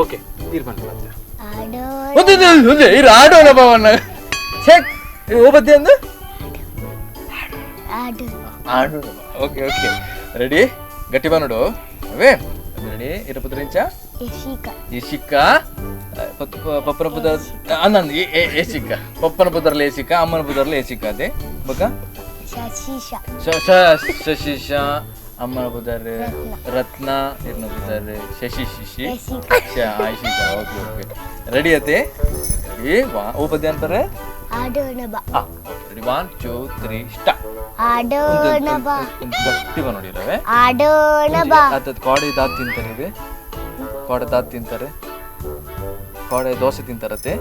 ಓಕೆ ನೀರು ಪನ್ಪೆ ಪದ್ಯ ಒಂದು ಒಂದು ಇರು ಆಡೋಣ ಬಾವಣ್ಣ ಚೆಕ್ ಓ ಪದ್ಯ ಅಂದು ಆಡೋಣ. Okay okay ready ಗಟ್ಟಿ ಬನ್ನೋಡು ಅವೇ ರೆಡಿ ಇರಪುದ್ರಿಂಚ ಯಶಿಕಾ ಯಶಿಕಾ ಪಪ್ಪನ ಪುದರ್ ಅನ್ನ ಯಶಿಕಾ ಪಪ್ಪನ ಪುದರ್ಲ ಯಶಿಕಾ ಅಮ್ಮನ ಪುದರ್ಲ ಯಶಿಕಾ ಅದೇ ಬೊಕ ಶಶಿಷ ಶಶಿಷ ಅಮ್ಮನ ಪುದರ್ ರತ್ನ ಇರ್ನ ಪುದರ್ ಶಶಿ ಶಿಶಿ Yashika Ashika okay okay ready ಅತೆ ಏ ವಾ ಓ ಪದ್ಯ ಅಂತಾರೆ ಆಡೋಣ ಬಾ ರೆಡಿ 1 2 3 ಸ್ಟಾರ್ಟ್ ಆಡೋಣ ಬಾ ಗಟ್ಟಿ ಬಾ ನೋಡಿರವೆ ಆಡೋಣ ಬಾ ಅದ್ ಕೋಡೆ ದಾತ್ ತಿಂತಾರೆ ಇದೆ ಕೋಡೆ ದಾತ್ ತಿಂತಾರೆ ಕೋಡೆ ದೋಸೆ ತಿಂತಾರತ್ತೆ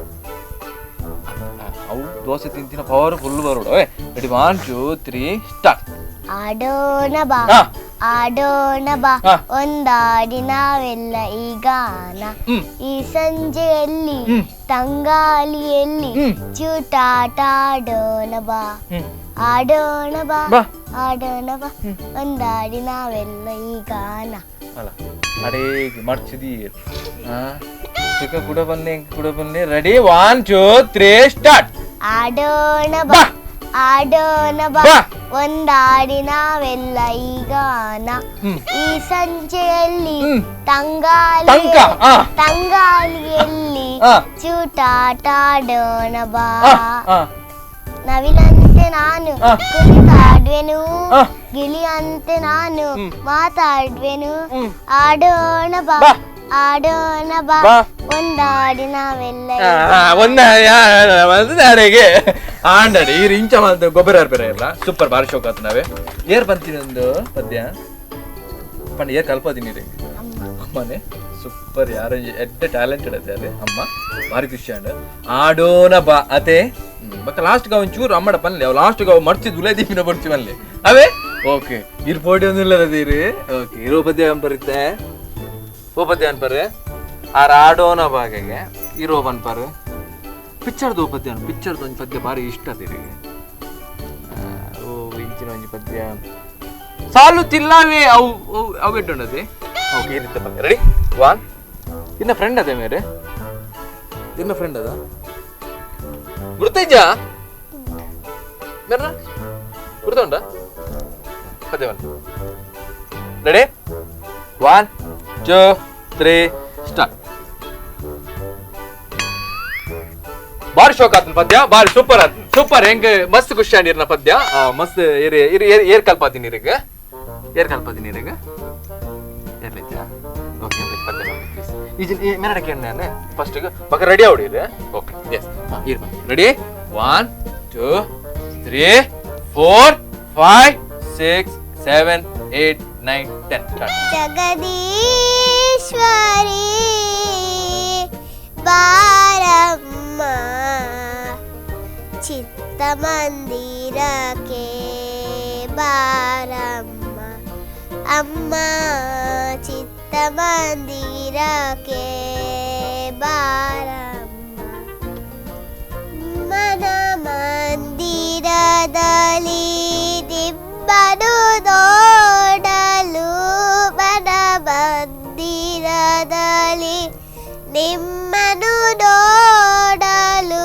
ಅವು ದೋಸೆ ತಿಂತಿನ ಪವರ್ ಫುಲ್ ಬರೋಡು ರೆಡಿ 1 2 3 ಸ್ಟಾರ್ಟ್ ಆಡೋಣ ಬಾ ಆಡೋಣ ಬಾ ಒಂದಾಡಿ ನಾವೆಲ್ಲ ಈ ಗಾನ ಈ ಸಂಜೆಯಲ್ಲಿ ತಂಗಾಳಿಯಲ್ಲಿ ಚೂಟಾಟ ಆಡೋಣ ಬಾ ಆಡೋಣ ಬಾ ಆಡೋಣ ಬಾ ಒಂದಾಡಿ ನಾವೆಲ್ಲ ಈ ಗಾನ ಅಲ್ಲ ಅಡೇಗೆ ಮರ್ಚಿದೀರ್ ಕೂಡ ಬನ್ನಿ ಕೂಡ ಬನ್ನಿ ರೆಡಿ 1 2 3 ಸ್ಟಾರ್ಟ್ ಆಡೋಣ ಬಾ ಆಡೋಣ ಬಾ ಒಂದಾಡಿ ನಾವೆಲ್ಲ ಈ ಗಾನ ಈ ಸಂಜೆಯಲ್ಲಿ ತಂಗಾಳಿ ತಂಗಾಳಿಯಲ್ಲಿ ಚೂಟಾಟ ಆಡೋಣ ಬಾ ನವಿಲಂತೆ ನಾನು ಕುಣಿತಾಡುವೆನು ಗಿಳಿಯಂತೆ ನಾನು ಮಾತಾಡುವೆನು ಆಡೋಣ ಬಾ ಆಡೋಣ ಬಾ ಒಂದಾಡಿ ನಾವೆಲ್ಲ ಒಂದಾಡಿಗೆ ಆಂಡಾಡಿ ಈ ಇಂಚ ಮಾತ್ರ ಗೊಬ್ಬರ ಬೇರೆ ಇಲ್ಲ ಸೂಪರ್ ಬಾರಿ ಶೋಕ್ ಆತು ನಾವೇ ಏರ್ ಬಂತೀನಿ ಒಂದು ಪದ್ಯ ಪಂಡ ಏರ್ ಕಲ್ಪದೀನಿ ರೀ ಅಮ್ಮನೇ ಸೂಪರ್ ಯಾರು ಎಡ್ಡೆ ಟ್ಯಾಲೆಂಟೆಡ್ ಅದೇ ಅದೇ ಅಮ್ಮ ಭಾರಿ ಖುಷಿ ಅಂಡ್ ಆಡೋಣ ಬಾ ಅದೇ ಬಕ್ಕ ಲಾಸ್ಟ್ ಗಾವ್ ಒಂಚೂರು ಅಮ್ಮಡ ಪನ್ಲೆ ಅವು ಲಾಸ್ಟ್ ಗಾವ್ ಮರ್ಚಿದ್ ಉಲೇ ದೀಪಿನ ಬರ್ಚಿ ಬನ್ಲೆ ಅವೇ ಓಕೆ ಇರ್ ಪೋಡಿ ಒಂದಿಲ್ಲ ಅದೀರಿ ಓಕೆ ಇರೋ ಪದ್ಯ ಬರುತ್ತೆ ಓ ಪದ್ಯ ಅನ್ಪರ್ ಆರ್ ಆಡೋನ ಬಾಗೆಗೆ ಇರೋ ಬನ್ಪರ್ ಪಿಕ್ಚರ್ದು ಪದ್ಯ ಪಿಕ್ಚರ್ದು ಒಂಜಿ ಪದ್ಯ ಭಾರಿ ಇಷ್ಟ ಅದಿರಿ ಓ ಇಂಚಿನ ಒಂಜಿ ಪದ್ಯ ಸಾಲು ತಿಲ್ಲಾವೆ ಅವು ಅವು ಎಡ್ಡುಂಡದೆ ಓಕೆ ಈ ರೀತಿ ಪದ್ಯ ರೆಡಿ 1 ಇನ್ನ ಫ್ರೆಂಡ್ ಅದೇ ಮೇರೆ ಇನ್ನ ಫ್ರೆಂಡ್ ಅದ ಗುರ್ತೇಜ ಮೇರ ಗುರ್ತುಂಡ ಪದ್ಯ ಬನ್ ರೆಡಿ 1 2 3 ಸ್ಟಾರ್ಟ್ ಬಾರಿ ಶೋಕ್ ಆತನ ಪದ್ಯ ಬಾರಿ ಸೂಪರ್ ಆತನ ಸೂಪರ್ ಹೆಂಗ್ ಮಸ್ತ್ ಖುಷಿ ಆಂಡಿರ್ನ ಪದ್ಯ ಮಸ್ತ್ ಏರ್ ಏರ್ ಏರ್ ಕಲ್ಪಾತೀನಿ ನೀರಿಗೆ ಏರ್ ಕಲ್ಪಾತೀನಿ ನೀರಿಗೆ ಏರ್ಲಿದ್ಯಾ ಓಕೆ ಪದ್ಯ ಪ್ಲೀಸ್ ಈಜಿನ ಮೇರಡಕ್ಕೆ ನಾನು ಫಸ್ಟ್ ಬಕ ರೆಡಿ ಆವಡಿದೆ ಓಕೆ ಎಸ್ ಇರ್ ಬನ್ನಿ ರೆಡಿ 1 2 3 4 5 6 7 8 9 10 ಸ್ಟಾರ್ಟ್. ಜಗದೀಶ್ವರಿ ಬಾರಮ್ಮ ಚಿತ್ತಮಂದಿರಕ್ಕೆ ಬಾರಮ್ಮ ಅಮ್ಮ ಚಿತ್ತಮಂದಿರಕ್ಕೆ ಬಾರಮ್ಮ ಮನ ಮಂದಿರದಲ್ಲಿ ದಿಬ್ಬನು ನೋಡಲು ಮನ ಮಂದಿರದಲ್ಲಿ ನಿಮ್ಮನು ನೋಡಲು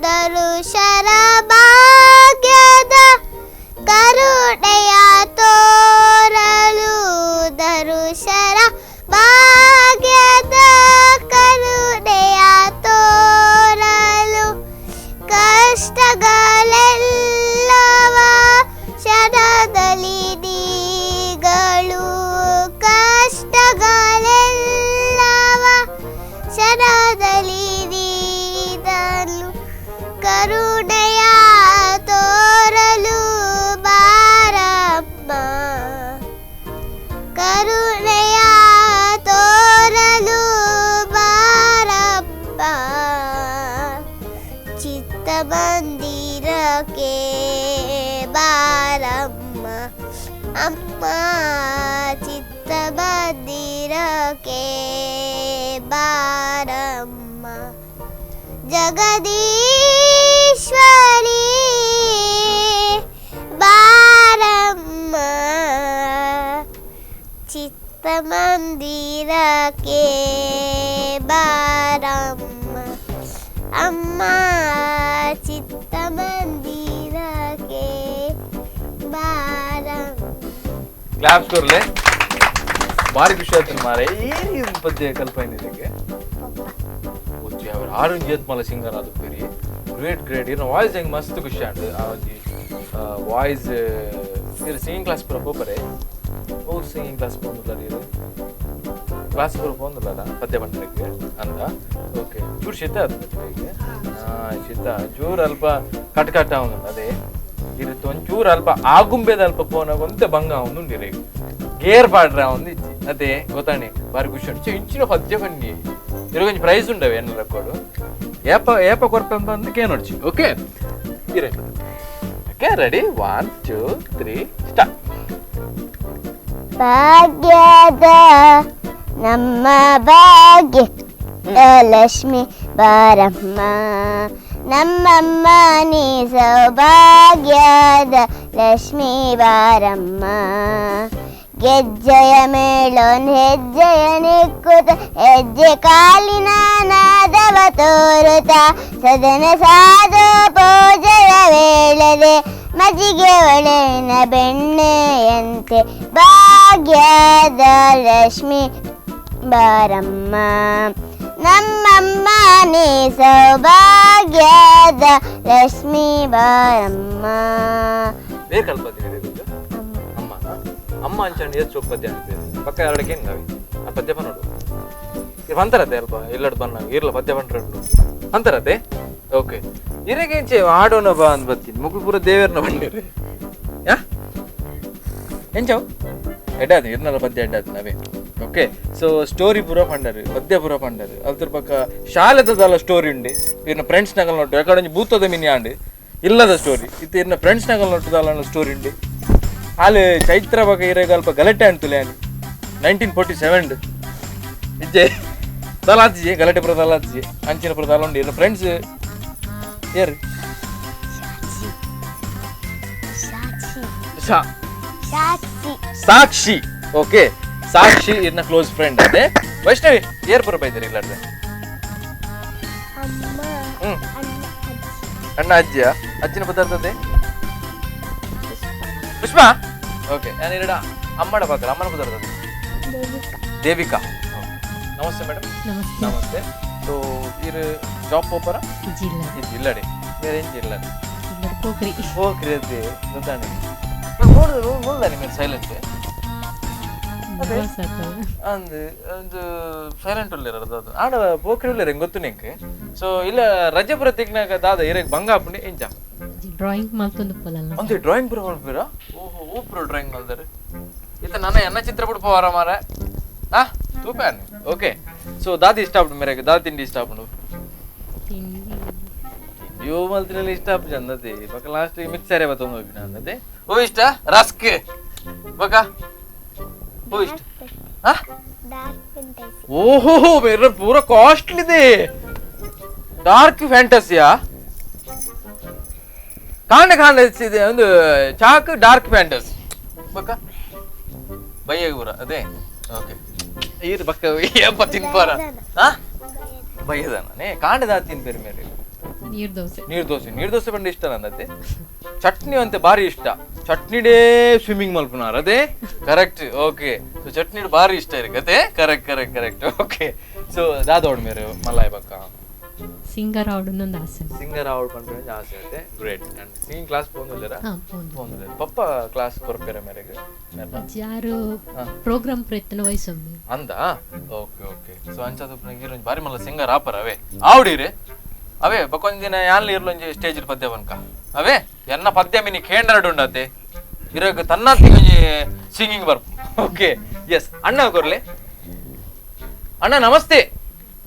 ದರುಶರ ಭಾಗ್ಯದ ಕರುಣೆಯ ತೋರಲು ದರುಶರ ಭಾಗ್ಯದ ಕರುಣೆಯ ತೋರಲು ಕಷ್ಟಗಳೆಲ್ಲವ ಕ್ಷಣದಲ್ಲಿ ನೀಗಳು ಕಷ್ಟಗಳೆಲ್ಲವ ಕ್ಷಣದಲ್ಲಿ ನೀಡಲು ಕರುಣೆಯ ತೋರಲು ಬಾರಮ್ಮ ಕರುಣೆಯ ತೋರಲು ಬಾರಮ್ಮ ಚಿತ್ತಮಂದಿರಕ್ಕೆ ಬಾರಮ್ಮ ಅಮ್ಮ ಚಿತ್ತಮಂದಿರಕ್ಕೆ ಬಾರಮ್ಮ ಜಗದೀಶ್ವರಿ ಬಾರಮ್ಮ ಚಿತ್ತಮಂದಿರಕ್ಕೆ ಬಾರಮ್ಮ ಅಮ್ಮ ಚಿತ್ತಮಂದಿರಕ್ಕೆ ಬಾರಮ್ಮ. ಕ್ಲಾಪ್ಸ್ ಕೊರ್ಲೆ. ಭಾರಿ ಖುಷಿ ಆಯ್ತು ಮಾರೆ. ಏನು ಪದ್ಯ ಕಲ್ಪನೆ ಇದಕ್ಕೆ ಒಚ್ಚಿ ಅವ್ರು ಆರು ಜೇತ್ ಮಲ್ಲ ಸಿಂಗರ್ ಅದು ಪೇರಿ. ಗ್ರೇಟ್ ಗ್ರೇಟ್ ಇನ್ನು ವಾಯ್ಸ್ ಹೆಂಗೆ ಮಸ್ತ್ ಖುಷಿ ಆಂಡ್ ಆ ಒಂಜಿ ವಾಯ್ಸ್. ಇರು ಸಿಂಗಿಂಗ್ ಕ್ಲಾಸ್ ಪೂರ ಪೋಪರೆ? ಓ ಸಿಂಗಿಂಗ್ ಕ್ಲಾಸ್ ಪೋಂದುಲ್ಲ ಇರು? ಕ್ಲಾಸ್ ಪೂರ ಪೋಂದುಲ್ಲದ ಪದ್ಯ ಪಂಡ್ರೆಗ್ ಅಂದ? ಓಕೆ, ಚೂರು ಶೀತ ಅದು ಈಗ. ಹಾಂ, ಶೀತ ಚೂರು ಅಲ್ಪ ಕಟ್ ಕಟ್ ಅವನು ಅದೇ ಇರುತ್ತೆ. ಒಂಚೂರು ಅಲ್ಪ ಆಗುಂಬೆದ ಅಲ್ಪ ಪೋನಾಗ ಒಂತೆ ಬಂಗ ಅವನು ಉಂಡಿರ ಗೇರ್ ಪಾಡ್ರ ಒಂದು ಇಜ್ಜಿ ಅದೇ ಗೊತ್ತಾಣಿ. ಬಾರಿ ಖುಷಿ ಉಂಟು. ಇಂಚಿನ ಪದ್ಯ ಬನ್ನಿ ಇರೋ ಪ್ರೈಸ್ ಉಂಡವೆ ಏನಾರ ಕೊಡು. ಏಪ ಏಪ ಕೊರ್ಪೆ ಅಂತ ಅಂದು ಕೇನೊಡ್ಚಿ. ಓಕೆ ಇರೇ. Okay, ready, 1 2 3 start. ಭಾಗ್ಯದ ನಮ್ಮ ಭಾಗ್ಯ ಲಕ್ಷ್ಮಿ ಬಾರಮ್ಮ, ನಮ್ಮಮ್ಮ ನೀ ಸೌಭಾಗ್ಯದ ಲಕ್ಷ್ಮೀ ಬಾರಮ್ಮ. ಗೆಜ್ಜೆಯ ಮೇಳೊನ್ ಹೆಜ್ಜೆಯ ನಿಕ್ಕುತ, ಹೆಜ್ಜೆ ಕಾಲಿನ ನಾದವ ತೋರುತ, ಸದನ ಸಾಧು ಪೂಜೆಯ ವೇಳೆದೆ ಮಜಿಗೆ ಒಳೆನ ಬೆಣ್ಣೆಯಂತೆ ಭಾಗ್ಯದ ಲಕ್ಷ್ಮಿ ಬಾರಮ್ಮ, ನಮ್ಮಮ್ಮ ನೀ ಸೌಭಾಗ್ಯದ ಲಕ್ಷ್ಮೀ ಬಾರಮ್ಮ. ಬೇಕಲ್ಪ ಅಮ್ಮ ಅಮ್ಮ ಅಂಚಂಡು ಏತ್ ಪದ್ಯ ಅನ್ಪೇರು ಪಕ್ಕ ಎರಡಕ್ಕೆ ಹೆಂಗೆ ಆ ಪದ್ಯ ನೋಡು ಇರ್ ಅಂತಾರತೆ ಅಲ್ಪ ಇಲ್ಲಡ್ ಬನ್ನ ಇರ್ಲ ಪದ್ಯ ಬಂಡ್ರೆ ಅಂತಾರತೆ. ಓಕೆ, ಇರಗೆ ಆಡೋಣ ಬಾ ಅಂದ್ ಬರ್ತೀನಿ. ಮುಗುಳು ಪೂರ ದೇವೇರ್ನ ಬಂಡಿರಿ ಯಾ ಎಂಚವು ಎಡ್ಡಾದ ಇರ್ನಲ್ಲ ಪದ್ಯ ಎಡ್ಡಾದ ನಾವೇ. Okay, so story ಪೂರ ಪಂಡರು, ಪದ್ಯ ಪೂರ ಪಂಡರು. ಅದ್ರ ಪಕ್ಕ ಶಾಲೆದಲ್ಲ ಸ್ಟೋರಿ ಉಂಡೆ ಇರ್ನ ಫ್ರೆಂಡ್ಸ್ ನಗಲ್ ನೋಟು ಯಾಕಡೆ ಭೂತದ ಮಿನಿ ಆಂಡ್ ಇಲ್ಲದ ಸ್ಟೋರಿ ಇತ್ತು. ಇರ್ನ ಫ್ರೆಂಡ್ಸ್ ನಗಲ್ ನೋಟುದಲ್ಲ ಸ್ಟೋರಿ ಉಂಡೆ. ಅಲ್ಲಿ ಚೈತ್ರ ಬಗ ಇರೇಗ ಅಲ್ಪ ಗಲಾಟೆ ಅಂಟುಲೆ ಅಲ್ಲಿ 1947 ಇಜ್ಜೆ ದಲಾತಿಜೆ ಗಲಾಟೆ ಪುರ ದಲಾತಿಜೆ ಅಂಚಿನ ಪುರ ದಲ ಉಂಡು. ಇರ್ನ ಫ್ರೆಂಡ್ಸ್ ಯಾರು? ಸಾಕ್ಷಿ. ಓಕೆ, ಸಾಕ್ಷಿ ಇರ್ನ ಕ್ಲೋಸ್ ಫ್ರೆಂಡ್ ಅದೇ. ವೈಷ್ಣವಿ ಏರ್ ಪುರ ಬೈತಾರೆ ಇಲ್ಲಾರ್ದೆ? ಅಣ್ಣ ಅಜ್ಜಿಯ ಅಜ್ಜಿನ ಪದಾರ್ಥದೆ ಪುಷ್ಪ. ಓಕೆ, ನಾನು ಎರಡು ಅಮ್ಮಡ ಪಾತ್ರ ಅಮ್ಮನ ಪದಾರ್ಥ ದೇವಿಕಾ. ನಮಸ್ತೆ ಮೇಡಮ್. ನಮಸ್ತೆ. ಸೊ ಇರು ಜಾಬ್ ಪೋಪರ ಇಲ್ಲಡೆ ಬೇರೆ ಎಂಚ ಇಲ್ಲ ಪೋಕ್ರಿ ಪೋಕ್ರಿ ಅದೇ ಗೊತ್ತಾನೆ ನೋಡ್ದಾನೆ ಮೇಲೆ ಸೈಲೆಂಟ್ ಅಂದ್ ಒಂದು ಸೈಲೆಂಟ್ ಉಲ್ಲೇರ ಅದು ಆಡ ಪೋಕ್ರಿ ಉಲ್ಲೇರ ಗೊತ್ತು ನಿಂಗೆ. ಸೊ ಇಲ್ಲ ರಜೆ ಪುರ ತಿಕ್ನಾಗ ದಾದ ಇರಗ್ ಬಂಗ ಆಪುಂಡಿ ಎಂಚ ಡ್ರಾಯಿಂಗ್ ಮಲ್ತೊಂದು ಪೋಲಲ್ಲ ಅಂದೆ ಡ್ರಾಯಿಂಗ್ ಪುರ ಮಲ್ಪೀರ? ಓಹೋ, ಓ ಪುರ ಡ್ರಾಯಿಂಗ್ ಮಲ್ದಾರೆ. ಇತ್ತ ನನ್ನ ಎನ್ನ ಚಿತ್ರ ಬಿಡ್ಪ ವಾರ ಮಾರ ಆ ತೂಪಾನ್. ಓಕೆ, ಸೊ ದಾದಿ ಇಷ್ಟ ಆಪುಂಡು ಮೇರೆಗೆ? ದಾದಿ ತಿಂಡಿ ಇಷ್ಟ ಆಪುಂಡು? ಯೋ ಮಲ್ತಿನಲ್ಲಿ ಇಷ್ಟ ಆಪು ಚಂದತೆ ಬಕ ಲಾಸ್ಟ್ ಮಿಕ್ಸರೇ ಬತ್ತೊಂದು ಹೋಗಿನ ಅಂದತೆ. ಓ ಇಷ್ಟ ರಸ್ಕ್ ಬಕ ಓ ಇಷ್ಟ. ಓಹೋ, ಬೇರೆ ಪೂರ ಕಾಸ್ಟ್ಲಿ ಇದೆ ಡಾರ್ಕ್ ಫ್ಯಾಂಟಸಿಯಾ ಕಾಂಡ ಕಾಂಡ ಇದೆ ಒಂದು chalk dark fantasy ಬಕ್ಕ ಬಯ್ಯ ಪೂರ ಅದೇ. ಓಕೆ, ಈರು ಬಕ್ಕ ಏಪ ತಿನ್ಪಾರ ಬಯ್ಯದ ಕಾಂಡದ ತಿನ್ಪೇರು ಮೇರೆ? ನೀರ್ ದೋಸೆ. ನೀರ್ ದೋಸೆ. ನೀರ್ ದೋಸೆ ಬಂಡ ಇಷ್ಟ ನನ್ನತ್ತೆ. ಚಟ್ನಿ ಅಂತೆ ಭಾರಿ ಇಷ್ಟ. ಚಟ್ನಿಡೇ ಸ್ವಿಮ್ಮಿಂಗ್ ಮಲ್ಪುನಾರ ಅದೇ correct. Okay, so chutney ಭಾರಿ ಇಷ್ಟ ಇರಕತೆ. Correct correct correct. Okay, so ದಾದೋಡ್ ಮೇರೆ ಮಲ್ಲಾಯ್ ಬಕ್ಕ? ಸಿಂಗರ್ ಆವಡುನ್ನೊಂದು ಆಸೆ. ಸಿಂಗರ್ ಆವಡ್ ಪಂಡ್ರೆ ಆಸೆ ಅದೇ. Great. And singing class ಪೋಂದುಲ್ಲೆರ? ಪೋಂದುಲ್ಲೆರ. ಪಪ್ಪ ಕ್ಲಾಸ್ ಕೊರ್ಪೆರ ಮೇರೆಗೆ? ಯಾರು ಪ್ರೋಗ್ರಾಮ್ ಪ್ರಯತ್ನ ವಹಿಸೊಮ್ಮೆ ಅಂದ. Okay okay. So ಅಂಚಾದ ಭಾರಿ ಮಲ್ಲ ಸಿಂಗರ್ ಆಪರ ಅವೇ ಆವಡಿರಿ ಅವೇ ಬಕ್ಕೊಂದು ದಿನ ಯಾನ್ಲ ಇರ್ಲೊಂಜಿ ಸ್ಟೇಜ್ ಪದ್ಯ ಬನ್ಕ ಅವೇ ಎನ್ನ ಪದ್ಯ ಮಿನಿ ಕೇಂದ್ರಡು ಉಂಡತೆ ಇರೋಗ ತನ್ನಾತಿ ಒಂಜಿ ಸಿಂಗಿಂಗ್ ಬರ್ಪು. ಓಕೆ, ಎಸ್ ಅಣ್ಣ ಕೊರ್ಲೆ. ಅಣ್ಣ ನಮಸ್ತೆ.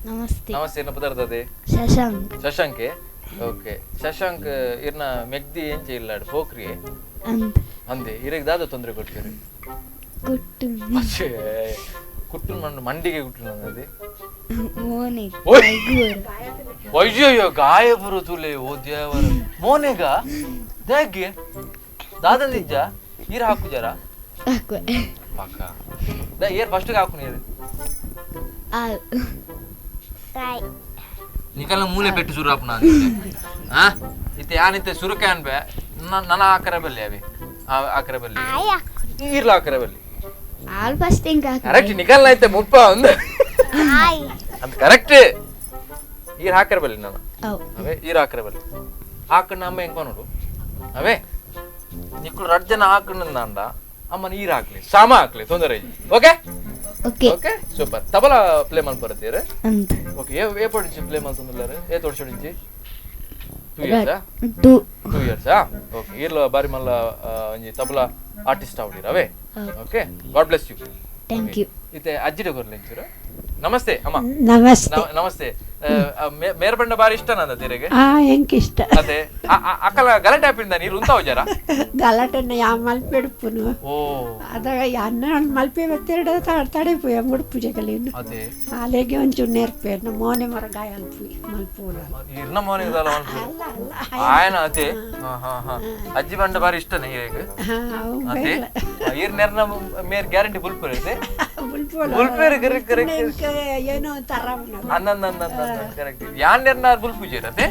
ನಮಸ್ತೆ. ನಮಸ್ತೆ. ಏನ ಪದಾರ್ಥದೆ? ಶಶಾಂಕ್. ಶಶಾಂಕ್. ಓಕೆ, ಶಶಾಂಕ್ ಇರ್ನ ಮೆಗ್ದಿ ಎಂಚ ಇಲ್ಲಾಡು ಪೋಕ್ರಿ ಅಂದೆ ಇರಗ್ ದಾದ ತೊಂದರೆ ಕೊಡ್ತೀರಿ? ಕುಟ್ಟು. ಕುಟ್ಟು ಮಂಡಿಗೆ ಕುಟ್ಟು ನನ್ನದೇ. ಮೋನೆ. ಅಯ್ಯೋ ಗಾಯ ಬರು ತುಲೆ ಓ ದೇವರ ಮೋನೆಗ ದಾಗೆ ದಾದಂದಿಜ್ಜ ಈರ ಹಾಕು ಜರ ಪಕ್ಕ the air first ಹಾಕು ನೀರು ನಿಕಲ ಮೂಲೆ ಪೆಟ್ಟು ಸುರು ಅಪ್ನ ಆ ಇತ್ತೆ ಯಾನಿತ್ತೆ ಸುರುಕೆ ಅನ್ಬೆ ನನ್ನ ಆಕರ ಬಲ್ಲಿ ಅವಿ ಆಕರ ಬಲ್ಲಿ ಈರ್ಲ ಆಕರ ಬಲ್ಲಿ All first ಇಂಕ correct ನಿಕಲ್ ಐತೆ ಮುಪ್ಪ ಒಂದು ಹಾಯ್ ಅಂತ ಕರೆಕ್ಟ್. ಈರ್ ಹಾಕರ ಬಲ್ಲಿ ನಾನು ಅವೇ ಈರ್ ಹಾಕರ ಬಲ್ಲಿ ಹಾಕಣ್ಣ ಅಮ್ಮ ಹೆಂಗ್ ನೋಡು ಅವೇ ನಿಕ್ಕಳು ರಡ್ ಜನ ಹಾಕಣ್ಣ ಅಮ್ಮ ನೀರ್ ಹಾಕ್ಲಿ ಸಾಮ ಹಾಕ್ಲಿ ತೊಂದರೆ okay okay okay super. Tabla play ಮಲ್ಪರತ್ತೀರ? ಅಂತ. ಓಕೆ ಏ ಪಡಿಂಚಿ ಪ್ಲೇ ಮಲ್ತೊಂದುಲ್ಲಾರ? ಏ ತೋಡ್ಸೋಡಿಂಚಿ? 2 years? 2 2 years. Okay ಈರ್ಲ ಬಾರಿ ಮಲ್ಲ ಒಂಜಿ ತಬಲಾ ಆರ್ಟಿಸ್ಟ್ ಆವಡಿರ ಅವೇ. Okay God bless you. Thank you. ಇತ್ತೆ ಅಜ್ಜಿಡ ಕೊರ್ಲೆ ಇಂಚೂರು. ನಮಸ್ತೆ ಅಮ್ಮ. ನಮಸ್ತೆ. ನಮಸ್ತೆ. ಮೇರ್ ಬಣ್ಣ ಬಾರಿ ಇಷ್ಟ ನಂದ ತೀರೆಗೆ? ಎಂಕ್ ಇಷ್ಟ. ಅದೇ ಅಕಲ ಗಲಾಟೆ ಆಪಿಂದ ನೀರು ಉಂತಾವ್ ಜರ ಗಲಾಟೆನ ಯಾ ಮಲ್ಪೆ ಉಡುಪುನು ಓ ಅದಾಗ ಅನ್ನ ಮಲ್ಪೆ ಬತ್ತೆರಡು ತಡೆಪು ಮುಡುಪು ಜಗಲಿನು ಅದೇ ಅಲೆಗೆ ಒಂಚೂರು ನೆರ್ಪೆ ಮೋನೆ ಮರ ಗಾಯ ಅಲ್ಪು ಮಲ್ಪುಲ ಇರ್ನ ಮೋನೆ ಅಲ್ಲ ಅಲ್ಲ ಅಲ್ಲ ಆಯನ ಅದೇ ಅಜ್ಜಿ ಬಂಡ ಬಾರಿ ಇಷ್ಟನೇ ಈರೆಗ್? ಅದೇ ಈರ್ ನೆರ್ನ ಮೇರ್ ಗ್ಯಾರಂಟಿ ಬುಲ್ಪುರ್ ಇದೆ ಬುಲ್ಪೇರು ಕರೆಕ್ಟ್ ಕರೆಕ್ಟ್ ಏನೋ ತರ ಅಂದ ಕರೆಕ್ಟ್ ಯಾನ್ ನೆರ್ನ ಬುಲ್ಪುಜೇರ್ ಅದೇ.